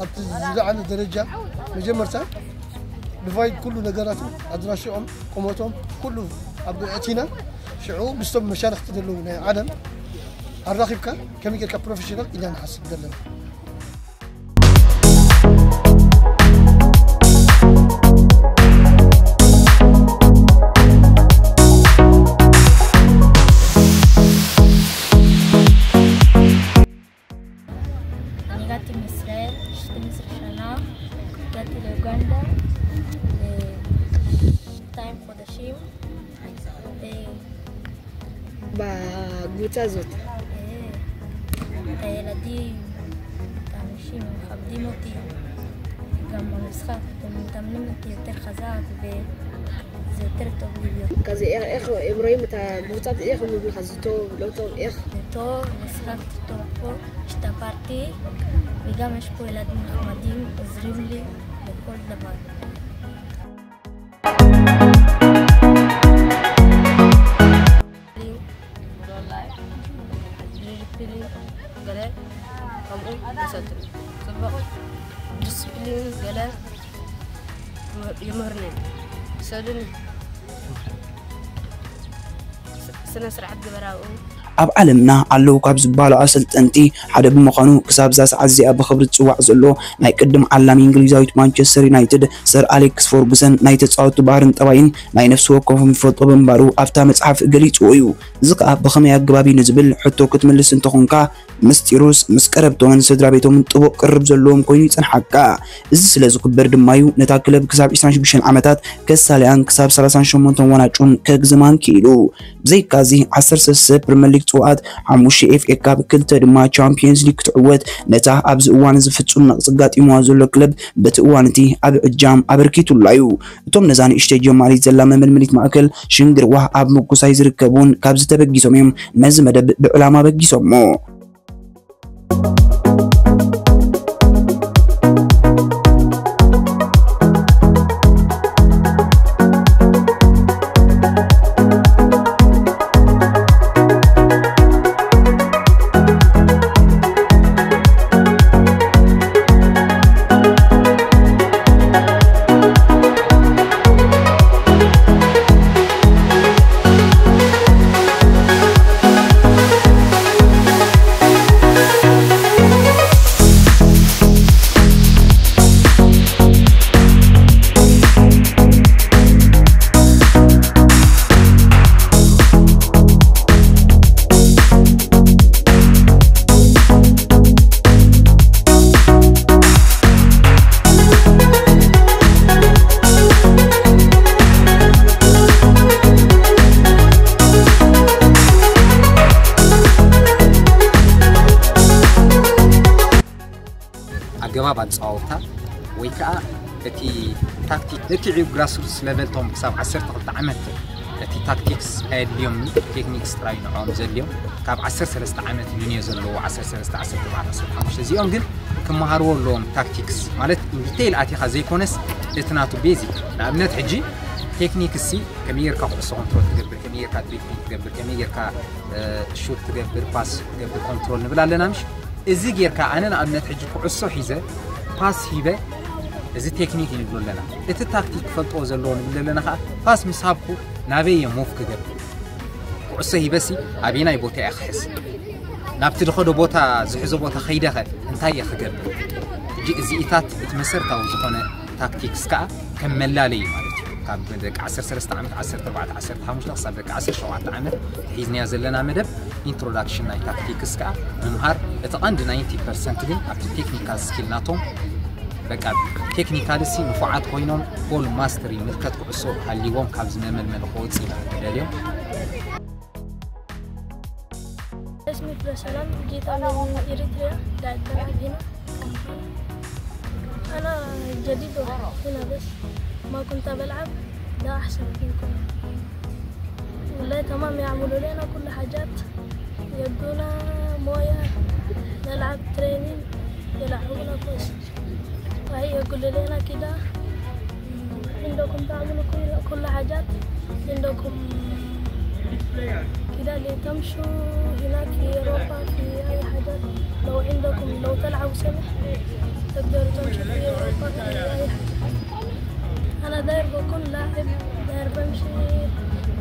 ኣብቲ ዝለዓለ ደረጃ መጀመርታ ብቫይድ ኩሉ ነገራቱ ኣድራሽኦም ቁመቶም ኩሉ ኣብ እቲና ሽዑ ምስቶም መሻርክቲ ዘለዉ ናይ ዓለም ኣራኺብካ ከመይ ጌርካ ፕሮፌሽናል ኢና ንሓስብ ዘለና። אני הגעתי מישראל, שתים עשרה שנה, הגעתי לאוגנדה, אה, שתיים חודשים, ו- בקבוצה הזאת. אה, את הילדים, את האנשים, מכבדים אותי, גם במשחק, הם מתאמנים אותי יותר חזק, ו- זה יותר טוב לי להיות. כזה איך, איך הם רואים את הקבוצה, איך הם אומרים לך, זה טוב, לא טוב, איך? זה טוב, משחק טוב פה, השתפרתי, וגם יש פה ילדים נחמדים, עוזרים לי בכל דבר. ዲስፕሊን ገለ ከምኡ ይሰልጥን። ጽቡቕ ዲስፕሊን ገለ ይምህርኒ። ሰሉኒ ስነ ስርዓት ግበር ኣብኡ። ኣብ ዓለምና ኣለዉ ካብ ዝበሃሉ ኣሰልጠንቲ ሓደ ብምዃኑ ክሳብ እዛ ሰዓት እዚኣ ብኽብሪ ዝፅዋዕ ዘሎ ናይ ቅድም ዓላሚ እንግሊዛዊት ማንቸስተር ዩናይትድ ሰር ኣሌክስ ፈርጉሰን ናይ ተፃወቱ ባህርን ጠባይን ናይ ነፍሲ ወከፎም ይፈልጦ ብምንባሩ ኣብታ መፅሓፍ ገሊፅዎ እዩ። እዚ ከዓ ብኸመይ ኣገባብ እዩ ንዝብል ሕቶ ክትምልስ እንተኾንካ ምስጢሩስ ምስ ቀረብቶምን ስድራ ቤቶምን ጥቡቕ ቅርብ ዘለዎም ኮይኑ ይፀንሓካ። እዚ ስለ ዝኽበር ድማ እዩ ነታ ክለብ ክሳብ ዕስራን ሽዱሽተን ዓመታት ከሳልያን ክሳብ ሰላሳን ሸሞንተን ዋንጫን ከግዝማን ክኢሉ። ብዘይካዚ ዓሰርተ ሰለስተ ፕሪመር ሊግ ፅዋኣት፣ ሓሙሽተ ኤፍ ኤ ካፕ፣ ክልተ ድማ ቻምፒየንስ ሊግ ክትዕወት ነታ ኣብዚ እዋን እዚ ፍፁም ነቕፂ ኣጋጢምዋ ዘሎ ክለብ በቲ እዋን እቲ ዓቢ እጃም ኣበርኪቱላ እዩ። እቶም ነዛ ንእሽተይ ጀማሪት ዘላ መመልመሊት ማእከል ሽንግርዋ ኣብ ምጉሳይ ዝርከቡ እውን ካብዚ ተበጊሶም እዮም ነዚ መደብ ብዕላማ በጊሶሞ። ኣገባብ ኣጻወታ ወይ ከዓ እቲ ታክቲክ ነቲ ዕዩብ ግራስሩትስ ለቨል ቶም ክሳብ ዓሰርተ ክልተ ዓመት እቲ ታክቲክስ ኣየድልዮም፣ ቴክኒክስ ጥራይ ንዕኦም ዘድልዮም። ካብ ዓሰርተ ሰለስተ ዓመት ንንዮ ዘለዎ፣ ዓሰርተ ሰለስተ፣ ዓሰርተ ኣርባዕተ፣ ዓሰርተ ሓሙሽተ፣ እዚኦም ግን ክመሃርዎ ኣለዎም። ታክቲክስ ማለት ኢንዲቴይል ኣቲኻ ዘይኮነስ፣ እቲ ናቱ ቤዚክ። ንኣብነት ሕጂ ቴክኒክስ ሲ ከመይ ጌርካ ኩዕሶ ኮንትሮል ትገብር፣ ከመይ ጌርካ ድሪብሊንግ ትገብር፣ ከመይ ጌርካ ሹት ትገብር፣ ፓስ ትገብር፣ ኮንትሮል ንብል ኣለና ምሽ? እዚ ጌርካ ኣነ ንኣብነት ሕጂ ኩዕሶ ሒዘ ፓስ ሂበ፣ እዚ ቴክኒክ እዩ ንብሎ ኣለና። እቲ ታክቲክ ክፈልጥዎ ዘለዎ ንብል ኣለና ከዓ፣ ፓስ ምስ ሃብኩ ናበይ እየ ሙቭ ክገብር? ኩዕሶ ሂበሲ ኣበየናይ ቦታ እየ ክሕዝ? ናብቲ ዝኸዶ ቦታ፣ ዝሕዞ ቦታ ከይደኸ እንታይ እየ ክገብር? ሕጂ እዚኢታት እቲ መሰረታዊ ዝኾነ ታክቲክስ ከዓ ከም መላለይ እዩ ማለት እዩ። ካብ ደቂ ዓሰርተ ሰለስተ ዓመት፣ ዓሰርተ ኣርባዕተ፣ ዓሰርተ ሓሙሽተ ክሳብ ደቂ ዓሰርተ ሸውዓተ ዓመት ሒዝናያ ዘለና መደብ ኢንትሮዳክሽን ናይ ታክቲክስ ከዓ ምምሃር፣ እቲ ቀንዲ ናይንቲ ፐርሰንት ግን ኣብቲ ቴክኒካል ስኪል ናቶም፣ በቃ ቴክኒካል ሲ ንፉዓት ኮይኖም ቦል ማስተሪ፣ ምልከት ኩዕሶ ሃልይዎም ካብዚ መመልመሊ ክወፅእ ኢና ንደልዮም። اسمي عبد السلام، جيت من إريتريا، قاعد بلعب هنا. أنا جديد هنا، بس ما كنت بلعب، ده أحسن فيكم. والله تمام، يعملوا لنا كل حاجات، يدونا موية، نلعب تريننج، يلعبونا كويس. فهي يقول لنا كده، عندكم تعملوا كل، كل حاجات، عندكم كده اللي تمشوا هناك في أوروبا في أي حاجات. لو عندكم، لو تلعبوا سمح، تقدروا تمشوا في أوروبا في أي حاجة. أنا داير بكون لاعب، داير بمشي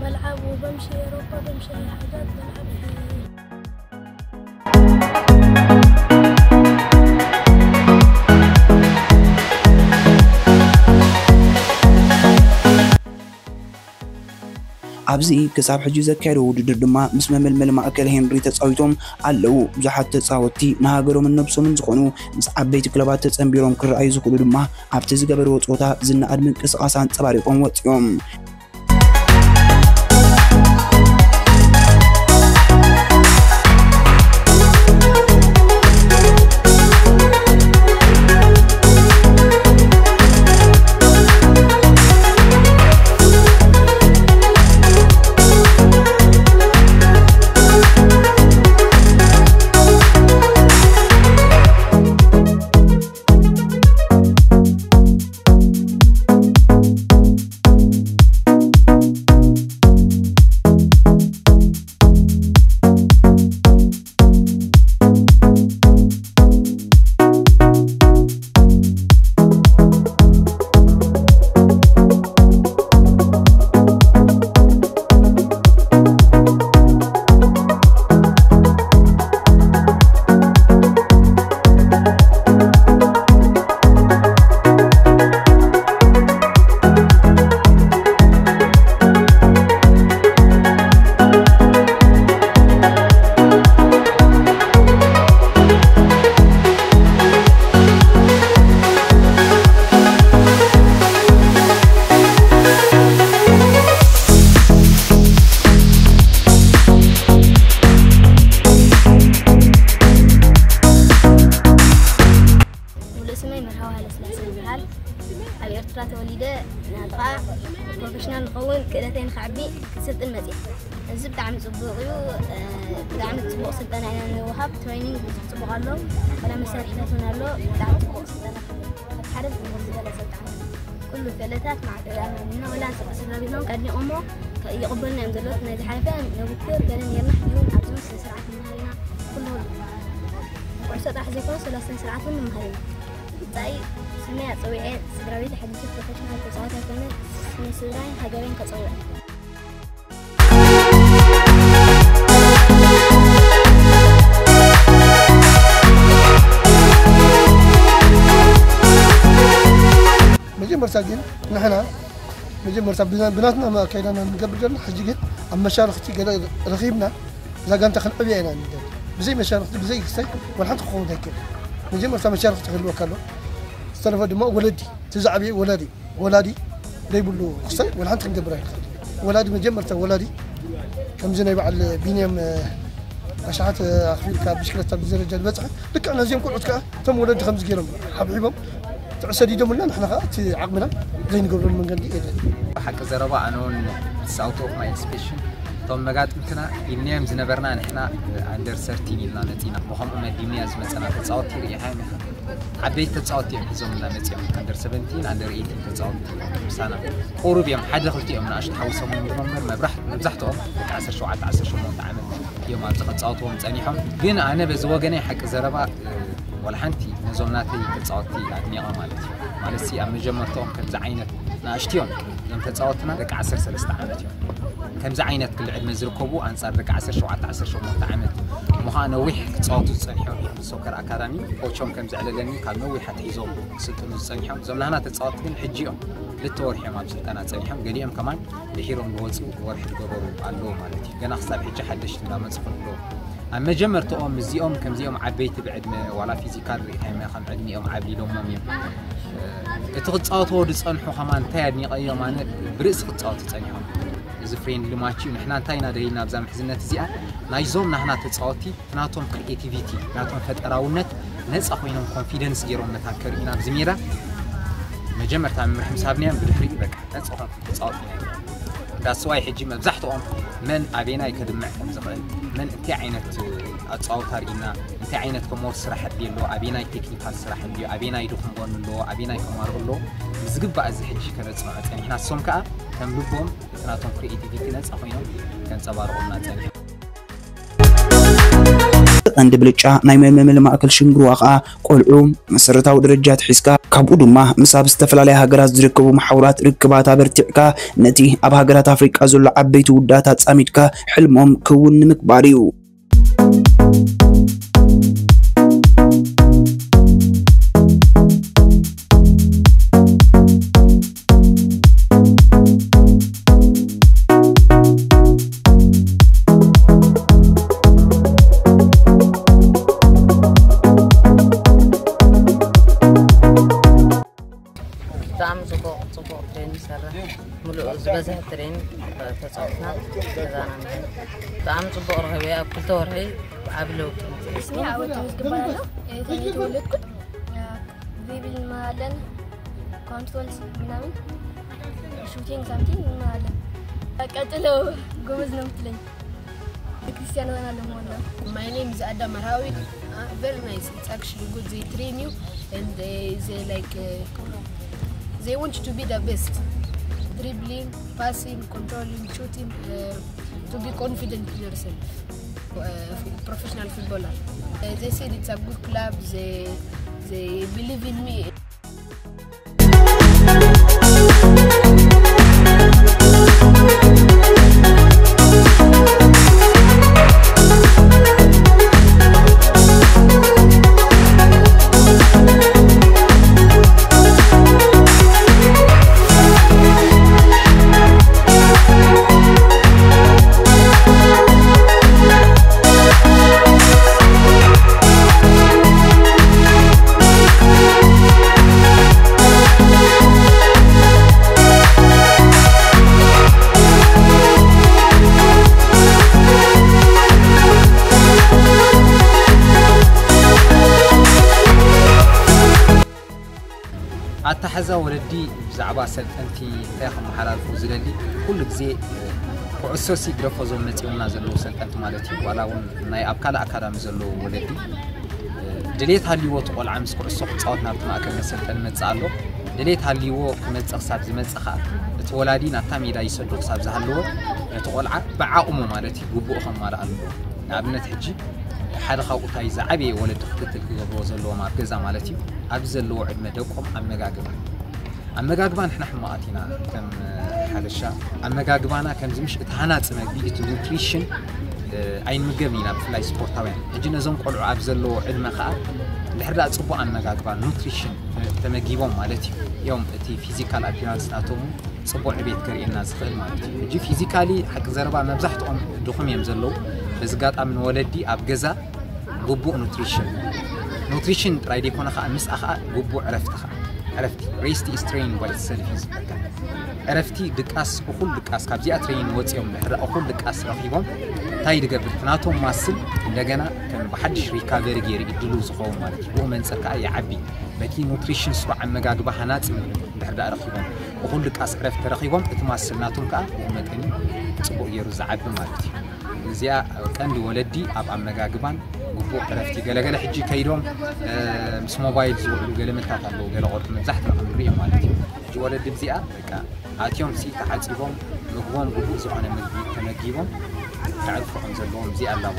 بلعب وبمشي أوروبا، بمشي أي حاجات بلعب في ኣብዚ ክሳብ ሕጂ ዘካየዶ ውድድር ድማ ምስ መመልመሊ ማእከል ሄንሪ ተጻዊቶም ኣለዉ። ብዙሓት ተጻወትቲ ንሃገሮምን ነብሶምን ዝኾኑ ምስ ዓበይቲ ክለባት ተጸንቢሮም ክረኣዩ ዝኽእሉ ድማ ኣብቲ ዝገበርዎ ጸወታ ዝነኣድ ምንቅስቓስ ኣንጸባሪቖም ወጺኦም። ሙሉእ ስመይ መርሃዊ ሃይለስላሴ ይበሃል። ኣብ ኤርትራ ተወሊደ ናትኻ ፕሮፌሽናል ንኸውን ክእለተይ ንኸዕቢ ክስልጥን መፅየ። እዚ ብጣዕሚ ፅቡቕ እዩ። ብጣዕሚ ፅቡቕ ስልጠና ኢና ንወሃብ። ትሬኒንግ ብዙሕ ፅቡቕ ኣሎ። ወላ መሳርሒታት እውን ኣሎ። ብጣዕሚ ፅቡቕ ስልጠና። ካብ ሓደ ዝበለፀ ብጣዕሚ ኩሉ ክእለታት ማዕቀብ ኣማኒና ወላ ስድራ ቤትና እውን ኣድኒቖሞ ይቕበሉና እዮም ዘለዉ። ናይ ዝሓለፈ ነብክር ገለ ነርና ሕጂ እውን ኣብዞም ስነ ስርዓት ንመሃር ኢና። ኩሉ ኩሉ ኩዕሶ ጥራሕ ዘይኮነ ሰለስተ ስርዓት እውን ንመሃር ኢና። ብጻይ ስመይ ኣጸዊዐ ስድራ ቤት ኣሕሊፈ ፕሮፌሽናል ተጻዋታይ ኮይነ ንስድራይን ሃገረይን ከጸውዕ። መጀመርታ ግን ንሕና መጀመርታ ብና- ብናትና ኣካይዳና ንገብር ዘለና ሕጂ ግን ኣብ መሻርክቲ ገለ ረኺብና እዛ ጋንታ ክንዕብያ ኢና ንደሊ። ብዘይ መሻርክቲ ብዘይ ክስታይ ዋላ ሓንቲ ክኸውን ኣይክእል። መጀመርታ መሻርክቲ ክህልወካ ኣሎ። ዝተረፈ ድማ ወለዲ እቲ ዝዓበየ ወላዲ ወላዲ ዘይብሉ ክስታይ ዋላ ሓንቲ ክንገብር ኣይንኽእል። ወላዲ መጀመርታ ወላዲ ከምዚ ናይ በዓል ቢንያም ኣሽሓት ኣኽፊልካ ብሽክለታ ኣብዚ ደረጃ ዝበፅሐ ልክዕ ነዚኦም ቆልዑት ከዓ እቶም ወለዲ ከምዚ ገይሮም ሓብሒቦም እቲ ሰዲዶምና ንሕና ከዓ እቲ ዓቕምና ዘይንገብረሉ መንገዲ የለን። ሓቂ ዘረባ ኣነ እውን It's out of my expectation። እቶም መጋጥምትና ኢልናዮም ዝነበርና ንሕና under thirteen ኢልና መፂና፣ ብኸምኡ መዲብናዮ ዝመፀና ተፃወትቲ ርኢኻዮም ኢኻ። ዓበይቲ ተፃወትቲ እዮም ሒዞምና መፂኦም፣ under seventeen፣ under eighteen ተፃወትቲ ምሳና ቁሩብ እዮም። ሓደ ክልቲኦም ንኣሽቱ ሓዊሶም እዮም እምበር መብራህ-፣ መብዛሕትኦም ደቂ ዓሰርተ ሸውዓተ ዓሰርተ ሸሞንተ ዓመት እዮም ኣብዚ ከፃወትዎም ፀኒሖም። ግን ኣነ በዚ ወገነይ ሓቂ ዘረባ፣ እ፣ ዋላ ሓንቲ ነዞም ናተይ ተፃወትቲ ኣድኒቐ ማለት እዩ። ማለት ሲ ኣብ መጀመርታኦም ከምዚ ዓይነት ንኣሽቱ እዮም እዞም ተፃወትና፣ ደቂ ዓሰርተ ሰለስተ ዓመት እዮም። ከምዚ ዓይነት ክሊ ዕድመ ዝርከቡ ኣንፃር ደቂ ዓሰርተ ሸውዓተ ዓሰርተ ሸሞንተ ዓመት እሞ ከዓ ነዊሕ ክፃወቱ ዝፀኒሖም እዮም። ሶከር ኣካዳሚ ኮቾም ከም ዘዕለለኒ ካብ ነዊሕ ኣትሒዞም ክስልጥኑ ዝፀኒሖም። እዞም ናህና ተፃወትቲ ግን ሕጂ እዮም፣ ክልተ ወርሒ እዮም ኣብ ስልጠና ፀኒሖም። ገሊኦም ከማን ድሒሮም ዝወፁ ወርሒ ዝገበሩ ኣለዉ ማለት እዩ። ገና ክሳብ ሕጂ ሓደሽቲ እንዳመፁ ከለዉ ኣብ መጀመርታኦም እዚኦም ከምዚኦም ዓበይቲ ብዕድመ ዋላ ፊዚካል ርኢኻዮም ኢኻ፣ ዕድሚኦም ዓብሊሎሞም እዮም። እቲ ክፃወትዎ ዝፀንሑ ከማን እንታይ ኣድኒቐዮም፣ ኣነ ብርእሲ ክፃወቱ ፀኒሖም። እዚ ፍሬንድሊ ማች እዩ። ንሕና እንታይ ኢና ደሊና ኣብዛ ምሕዝነት እዚኣ፣ ናይዞም ናህና ተፃወትቲ ናቶም ክሪኤቲቪቲ፣ ናቶም ፈጠራውነት ነፃ ኮይኖም ኮንፊደንስ ገይሮም መታን ከርእዩና ኣብዚ ሜዳ። መጀመርታ መምርሒ ምስ ሃብናዮም ብድሕሪኡ በቃ ነፃ ኮንኩ ተፃወት ኢና ኢልና። ዳስዋይ ሕጂ መብዛሕትኦም መን ኣበየናይ ከድምዕ ከም ዝኽእል፣ መን እንታይ ዓይነት ኣፃውታ ርኢና፣ እንታይ ዓይነት ከሞር ስራሕ ኣድልዮ ኣለዎ፣ ኣበየናይ ቴክኒካል ስራሕ ኣድልዮ፣ ኣበየናይ ድኹም ጎኒ ኣለዎ፣ ኣበየናይ ከማርኦ ኣለዎ፣ ብዝግባእ እዚ ሕጂ ከነፅንዖ ፀኒሕና። እሶም ከዓ ከም ልቦም እቲ ናቶም ክሪኤቲቪቲ ነፃ ኮይኖም ከንፀባርቑልና ፀኒሖም። ቀንዲ ብልጫ ናይ ምልምል ማእከል ሽንግርዋ ከኣ ቆልዑ መሰረታዊ ደረጃ ኣትሒዝካ ካብኡ ድማ ምስ ኣብ ዝተፈላለያ ሃገራት ዝርከቡ መሓውራት ርክባት ኣበርቲዕካ ነቲ ኣብ ሃገራት ኣፍሪቃ ዘሎ ዓበይቲ ውዳት ኣጻሚድካ ሕልሞም ክውን ንምግባር እዩ። ብጣዕሚ ፅቡቕ ፅቡቕ ትሬን ይሰርሕ። ሙሉእ ዝበዝሐ ትሬን ተፃወትና ገዛና መ ብጣዕሚ ፅቡቕ ረኸበ ኣብ ክልተ ወርሒ ዓብ ለውጢ። ስሜ ዓወት ተመስገን እባላለሁ። የት ነው የተወለድኩት? ቬብል እንመራለን፣ ኮንትሮል ምናምን፣ ሹቲንግ ሳምቲንግ እንመራለን። ቀጥሎ ጎበዝ ነው የምትለኝ። ክርስቲያኖ ሮናልዶ መሆን ነው። My name is Adam Arawi. Uh, very nice. It's actually good. They train you and they, they like uh, they want you to be the best. Dribbling, passing, controlling, shooting, uh, to be confident in yourself. Uh, professional footballer. Uh, they said it's a good club. They they believe in me. ኣተሓዛ ወለዲ ብዛዕባ ሰልጠንቲ እንታይ ከመሓላልፉ ዝደሊ፣ ኩሉ ግዜ ኩዕሶ ሲ ግደፎ ዞም መፂኦምና ዘለዉ ሰልጠንቲ ማለት እዩ። ዋላ እውን ናይ ኣብ ካልእ ኣካዳሚ ዘለዉ ወለዲ ድሌት ሃልይዎ እቲ ቆልዓ ምስ ኩዕሶ ክፃወት ናብቲ ማእከል መሰልጠኒ መፅእ ኣሎ። ድሌት ሃልይዎ ክመፅእ ክሳብ ዝመፅእ ከዓ እቲ ወላዲ ናብታ ሜዳ ይሰዶ ክሳብ ዝሃለዎ ነቲ ቆልዓ ብዓቕሙ ማለት እዩ ግቡኡ ከማልእ ኣለዎ። ንኣብነት ሕጂ ሓደ ካብኡ እንታይ ዝዓበየ ወለዲ ክትትል ክገብርዎ ዘለዎም ኣብ ገዛ ማለት እዩ፣ ኣብዚ ዘለዎ ዕድመ ደቆም ኣመጋግባ። ኣመጋግባ ንሕና ሕማቓት ኢና ከም ሓበሻ። ኣመጋግባና ከምዚ ምሽ እቲ ሃናፂ መግቢ እቲ ኑትሪሽን ኣይንምገብን ኢና፣ ብፍላይ ስፖርታውያን። ሕጂ ነዞም ቆልዑ ኣብ ዘለዎ ዕድመ ከዓ እንድሕር ደኣ ፅቡቕ ኣመጋግባ ኑትሪሽን ተመጊቦም ማለት እዩ እዮም እቲ ፊዚካል ኣፒራንስ ናቶም ፅቡቕ ዕቤት ከርእየና ዝኽእል ማለት እዩ። ሕጂ ፊዚካሊ ሓቂ ዘረባ መብዛሕትኦም ድኹም እዮም ዘለዉ። በዚ ኣጋጣሚ ንወለዲ ኣብ ገዛ ግቡእ ኑትሪሽን፣ ኑትሪሽን ጥራይ ዘይኮነ ከዓ ምስኣ ከዓ ግቡእ ዕረፍቲ ከዓ፣ ዕረፍቲ rest is training by itself እዩ ዝበሃል። ዕረፍቲ ድቃስ፣ እኹል ድቃስ ካብዚኣ ትሬኒንግ ወፂኦም ድሕሪ እኹል ድቃስ ረኺቦም እንታይ ዝገብር? ናቶም ማስል እንደገና ከም ብሓድሽ ሪካቨሪ ገይሩ እዩ ድልው ዝኸውን ማለት እዩ። ብኡ መንፅር ከዓ ይዓቢ። በቲ ኑትሪሽን ስሩዕ ኣመጋግባ ሃናፂ ምግቢ እንድሕር ደኣ ረኺቦም፣ እኹል ድቃስ ዕረፍቲ ተረኺቦም፣ እቲ ማስል ናቶም ከዓ ብኡ መጠን እዩ ፅቡቕ ገይሩ ዝዓቢ ማለት እዩ። እዚኣ ቀንዲ ወለዲ ኣብ ኣመጋግባን ግቡእ ዕረፍቲ፣ ገለገለ ሕጂ ከይዶም እ፣ ምስ ሞባይል ዝውዕሉ ገለ ምልታት ኣለዉ። ገለ ቆልዑ መብዛሕትና ክንሪኦ ማለት እዩ። ሕጂ ወለዲ እዚኣ በቃ ኣትዮም ሲ ተሓፂቦም፣ ምግቦም ግቡእ ዝኾነ ምግቢ ተመጊቦም ከዕርፉ ከም ዘለዎም እዚኣ ኣላቦ።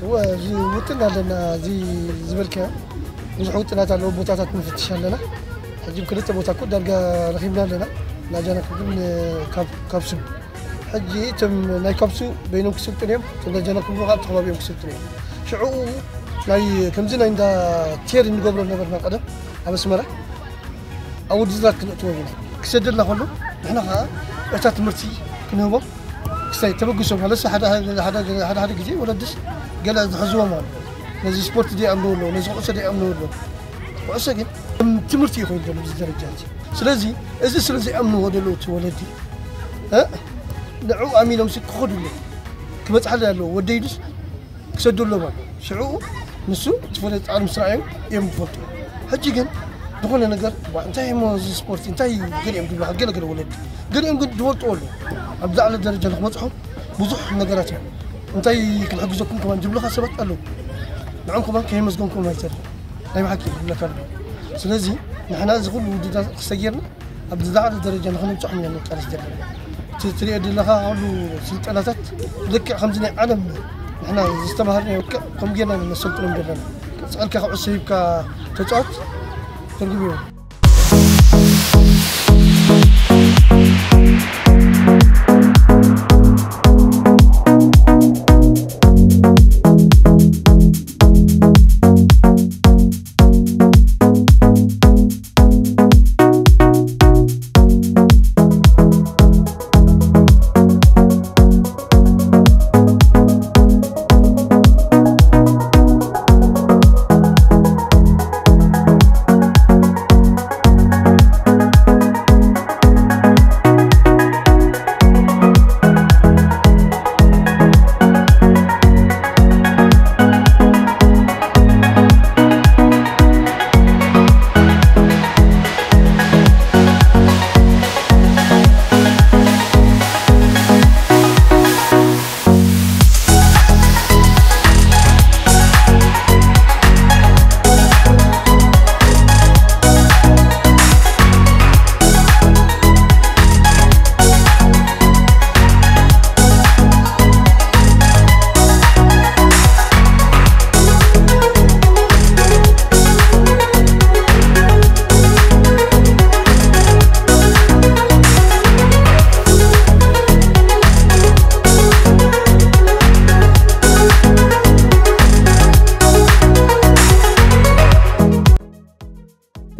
እወ፣ እዚ ውጥን ኣለና። እዚ ዝበልካዮ ብዙሕ ውጥናት ኣለዎ። ቦታታት ንፍትሽ ኣለና። ሕጂ ክልተ ቦታ እኮ ዳርጋ ረኺብና ኣለና። ናጃና ክብል ካብ፣ ካብ ስም ሕጂ እቶም ናይ ካብሱ በይኖም ክስልጥኑ እዮም፣ እቶም ናይ ጀነራል ክብሩ ከዓ ተኸባቢኦም ክስልጥኑ እዮም። ሽዑ ናይ ከምዚ ናይ እንዳ ቴሪ እንገብሮ ነበርና ቀደም ኣብ ኣስመራ። ኣብ ውድድራት ክነእትዎም ኢና። ክሰደልና ከሎ ንሕና ከዓ እታ ትምህርቲ ክንህቦም ክሳይ ተበግሶም ኣለስ ሓደ ሓደ ሓደ ሓደ ሓደ ግዜ ወለድስ ገለ ዝሕዝዎም ኣሎ። ነዚ ስፖርት ዘይኣምንዎ ኣለዎ፣ ነዚ ኩዕሶ ዘይኣምንዎ ኣለዎ። ኩዕሶ ግን ከም ትምህርቲ እዩ ኮይኑ ዘሎ ኣብዚ ደረጃ እዚ። ስለዚ እዚ ስለ ዘይኣምንዎ ዘለዉ እቲ ወለዲ እ ንዕኡ ኣሚኖም ሲ ክኸዱ ኣለዉ። ክበፅሓ ኣለዎ። ወደይ ድስ ክሰዱ ኣለዎም ኣሎ። ሽዑ ንሱ ዝፈለጥ ጣዕሚ ምስ ረኣዮም እዮም ዝፈልጡ። ሕጂ ግን ዝኾነ ነገር ዋ እንታይ እሞ እዚ ስፖርት እንታይ ገሊኦም ዝብሉ ገለ ገለ ወለዲ ገሊኦም ግን ዝፈልጡ ኣሎ። ኣብ ዝለዓለ ደረጃ ንክበፅሑ ብዙሕ ነገራት እዮም። እንታይ ክንሕግዘኩም ከማን ዝብሉኻ ሰባት ኣለዉ። ንዕም ከማን ከየመስገንኩም ኣይተርፍን። ናይ ብሓቂ ይብለካ ኣለኹ። ስለዚ ንሕና እዚ ኩሉ ውድድራት ክሰጌርና ኣብ ዝለዓለ ደረጃ ንኽንብፅሖም ኢና ንቃለስ ዘለና። እቲ ትሪኦ ዘለኻ ኩሉ ስልጠናታት ልክዕ ከምዚ ናይ ዓለም ንሕና ዝተማሃርናዮ ልክዕ ከምኡ ጌርና ኢና ነሰልጥኖም ዘለና። ቀፅዕልካ ኩዕሶ ሂብካ ተፃወት ትርጉም የብሉን።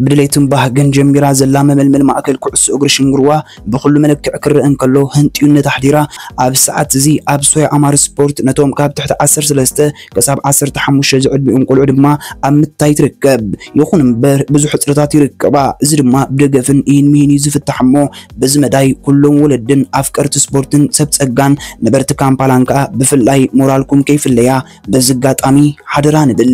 ብድሌትን ባህግን ጀሚራ ዘላ መመልመል ማእከል ኩዕሶ እግሪ ሽንግርዋ ብኹሉ መለክዕ ክረአ እንከሎ፣ ህንጥዩነት ኣሕዲራ። ኣብ ሰዓት እዚ ኣብ ሶያ ኣማር ስፖርት ነቶም ካብ ትሕቲ ዓሰርተ ሰለስተ ክሳብ ዓሰርተ ሓሙሽተ ዝዕድሚኦም ቆልዑ ድማ ኣብ ምታይ ትርከብ። ይኹን እምበር ብዙሕ ሕጽረታት ይርከባ። እዚ ድማ ብደገፍን ኢሂን ሚሂን እዩ ዝፍታሕ እሞ፣ በዚ መዳይ ኩሎም ወለድን ኣፍቀርቲ ስፖርትን ሰብ ጸጋን ነበርቲ ካምፓላን ከኣ ብፍላይ ሞራልኩም ከይፍለያ በዚ ኣጋጣሚ ሓደራ ንብል።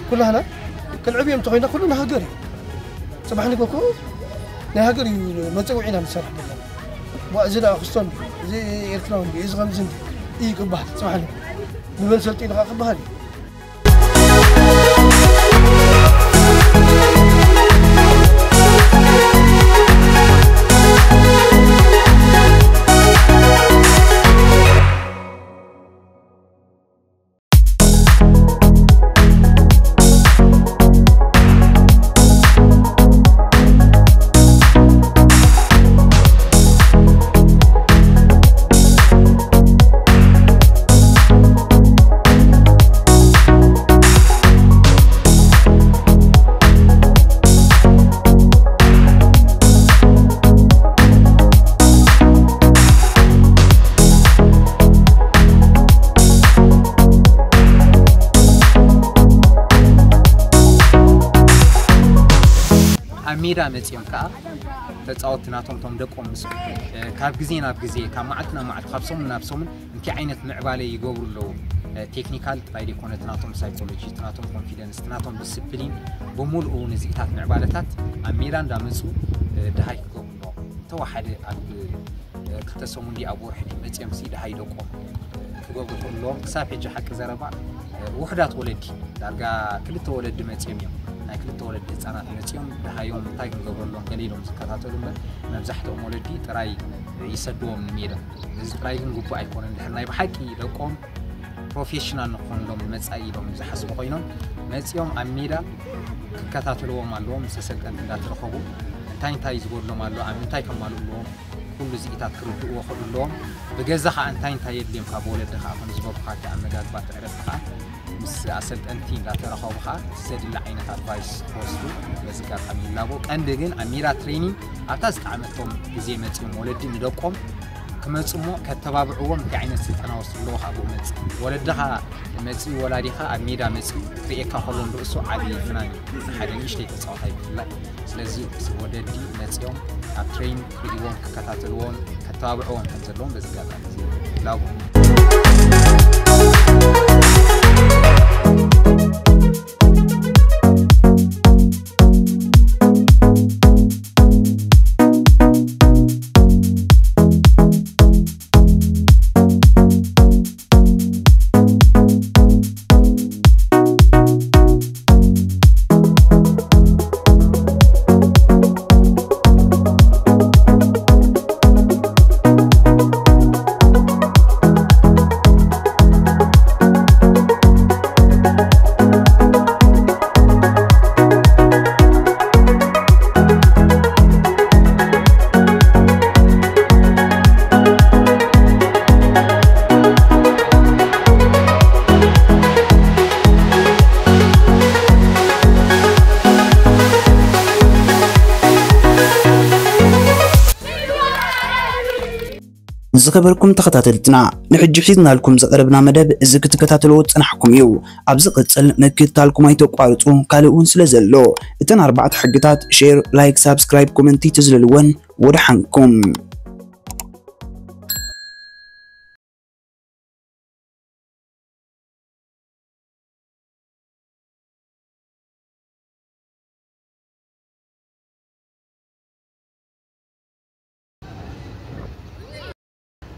ኩላህና ክንዕብዮም እንተኾይና ኩሉ ንሃገር እዩ። ጽባሕ ንግሆ እኮ ናይ ሃገር እዩ መጸውዒና ንሰርሕ ዘለና። ዋ፣ እዚ ደኣ ክስቶ እንዲ፣ እዚ ኤርትራዊ እንዲ፣ እዚ ከምዚ እንዲ እዩ ክበሃል። ጽባሕ ንግሆ ንበል ሰልጢኑ ከዓ ክበሃል እዩ። ኣብ ሜዳ መጺኦም ከኣ ተጻወትቲ ናቶም፣ ቶም ደቆም ምስ፣ እ፣ ካብ ግዜ ናብ ግዜ፣ ካብ መዓልቲ ናብ መዓልቲ፣ ካብ ሰሙን ናብ ሰሙን እንታይ ዓይነት ምዕባለ ይገብሩ ኣለዉ? እ፣ ቴክኒካል ጥራይ ዘይኮነ፣ እቲ ናቶም ሳይኮሎጂ፣ እቲ ናቶም ኮንፊደንስ፣ እቲ ናቶም ዲስፕሊን፣ ብምሉኡ ነዚታት ምዕባለታት ኣብ ሜዳ እንዳመጹ፣ እ፣ ደሃይ ክገብሩ ኣለዎም። እንተወሓደ ኣብ፣ እ፣ ክልተ ሰሙን ድዩ ኣብ ወርሒ ድዩ መጺኦም ሲ ደሃይ ደቆም ክገብሩ ከለዎም፣ ክሳብ ሕጂ ሓቂ ዘረባ፣ እ፣ ውሑዳት ወለዲ፣ ዳርጋ ክልተ ወለዲ መጺኦም እዮም። ናይ ክልተ ወለዲ ህጻናት መጺኦም ደሃዮም እንታይ ክንገብረሎም ገለ ኢሎም ዝከታተሉ እምበር፣ መብዛሕትኦም ወለዲ ጥራይ ይሰድዎም ንሜዳ። እዚ ጥራይ ግን ግቡእ ኣይኮነን። ድሕር ናይ ብሓቂ ደቆም ፕሮፌሽናል ንክኾንሎም ንመጻኢ ኢሎም ዝሓስቡ ኮይኖም መጺኦም ኣብ ሜዳ ክከታተልዎም ኣለዎም። ምስ ኣሰልጠንቲ እንዳተረኸቡ እንታይ እንታይ ዝጎድሎም ኣሎ፣ ኣብ ምንታይ ከማልኡ ኣለዎም፣ ኩሉ ዝኢታት ክርድእዎ ክኽእሉ ኣለዎም። ብገዛ ኸዓ እንታይ እንታይ የድልዮም ካብ ወለዲ ኸዓ ከም ዝበልኩኻ እቲ ኣመጋግባ እቲ ዕረፍቲ ኸዓ ምስ ኣሰልጠንቲ እንዳተረኸቡ ኸዓ እቲ ዘድሊ ዓይነት ኣድቫይስ ክወስዱ በዚ ኣጋጣሚ ይላቦ። ቀንዲ ግን ኣብ ሜዳ ትሬኒንግ ኣብታ ዝጠዓመቶም ግዜ መጺኦም ወለዲ ንደቆም ክመጹ እሞ ከተባብዕዎም እንታይ ዓይነት ስልጠና ወስዱ ኣለዎ ኸዓ ብኡ መጽእ ወለዲ ኸዓ መጺኡ ወላዲ ኸዓ ኣብ ሜዳ መጺኡ ክርእየካ ከሎ ንርእሱ ዓቢ ፍናን እዩ። ሓደ ንእሽተይ ተጻዋታይ ብፍላይ ስለዚ ወለዲ መጺኦም ኣብ ትሬን ክርእይዎም ክከታተልዎም ከተባብዕዎም ከም ዘለዎም በዚ ኣጋጣሚ እዚ ላቡ ከበርኩም ተኸታተልትና፣ ንሕጂ ሒዝናልኩም ዝቐረብና መደብ እዚ ክትከታተልዎ ዝጸናሕኩም እዩ። ኣብ ዝቕጽል ምክትታልኩም ኣይተቋርጹ፣ ካልእ እውን ስለ ዘሎ። እተን ኣርባዕተ ሕግታት፣ ሼር፣ ላይክ፣ ሳብስክራይብ፣ ኮመንቲ፣ ትዝለልወን። ወደ ሓንኩም።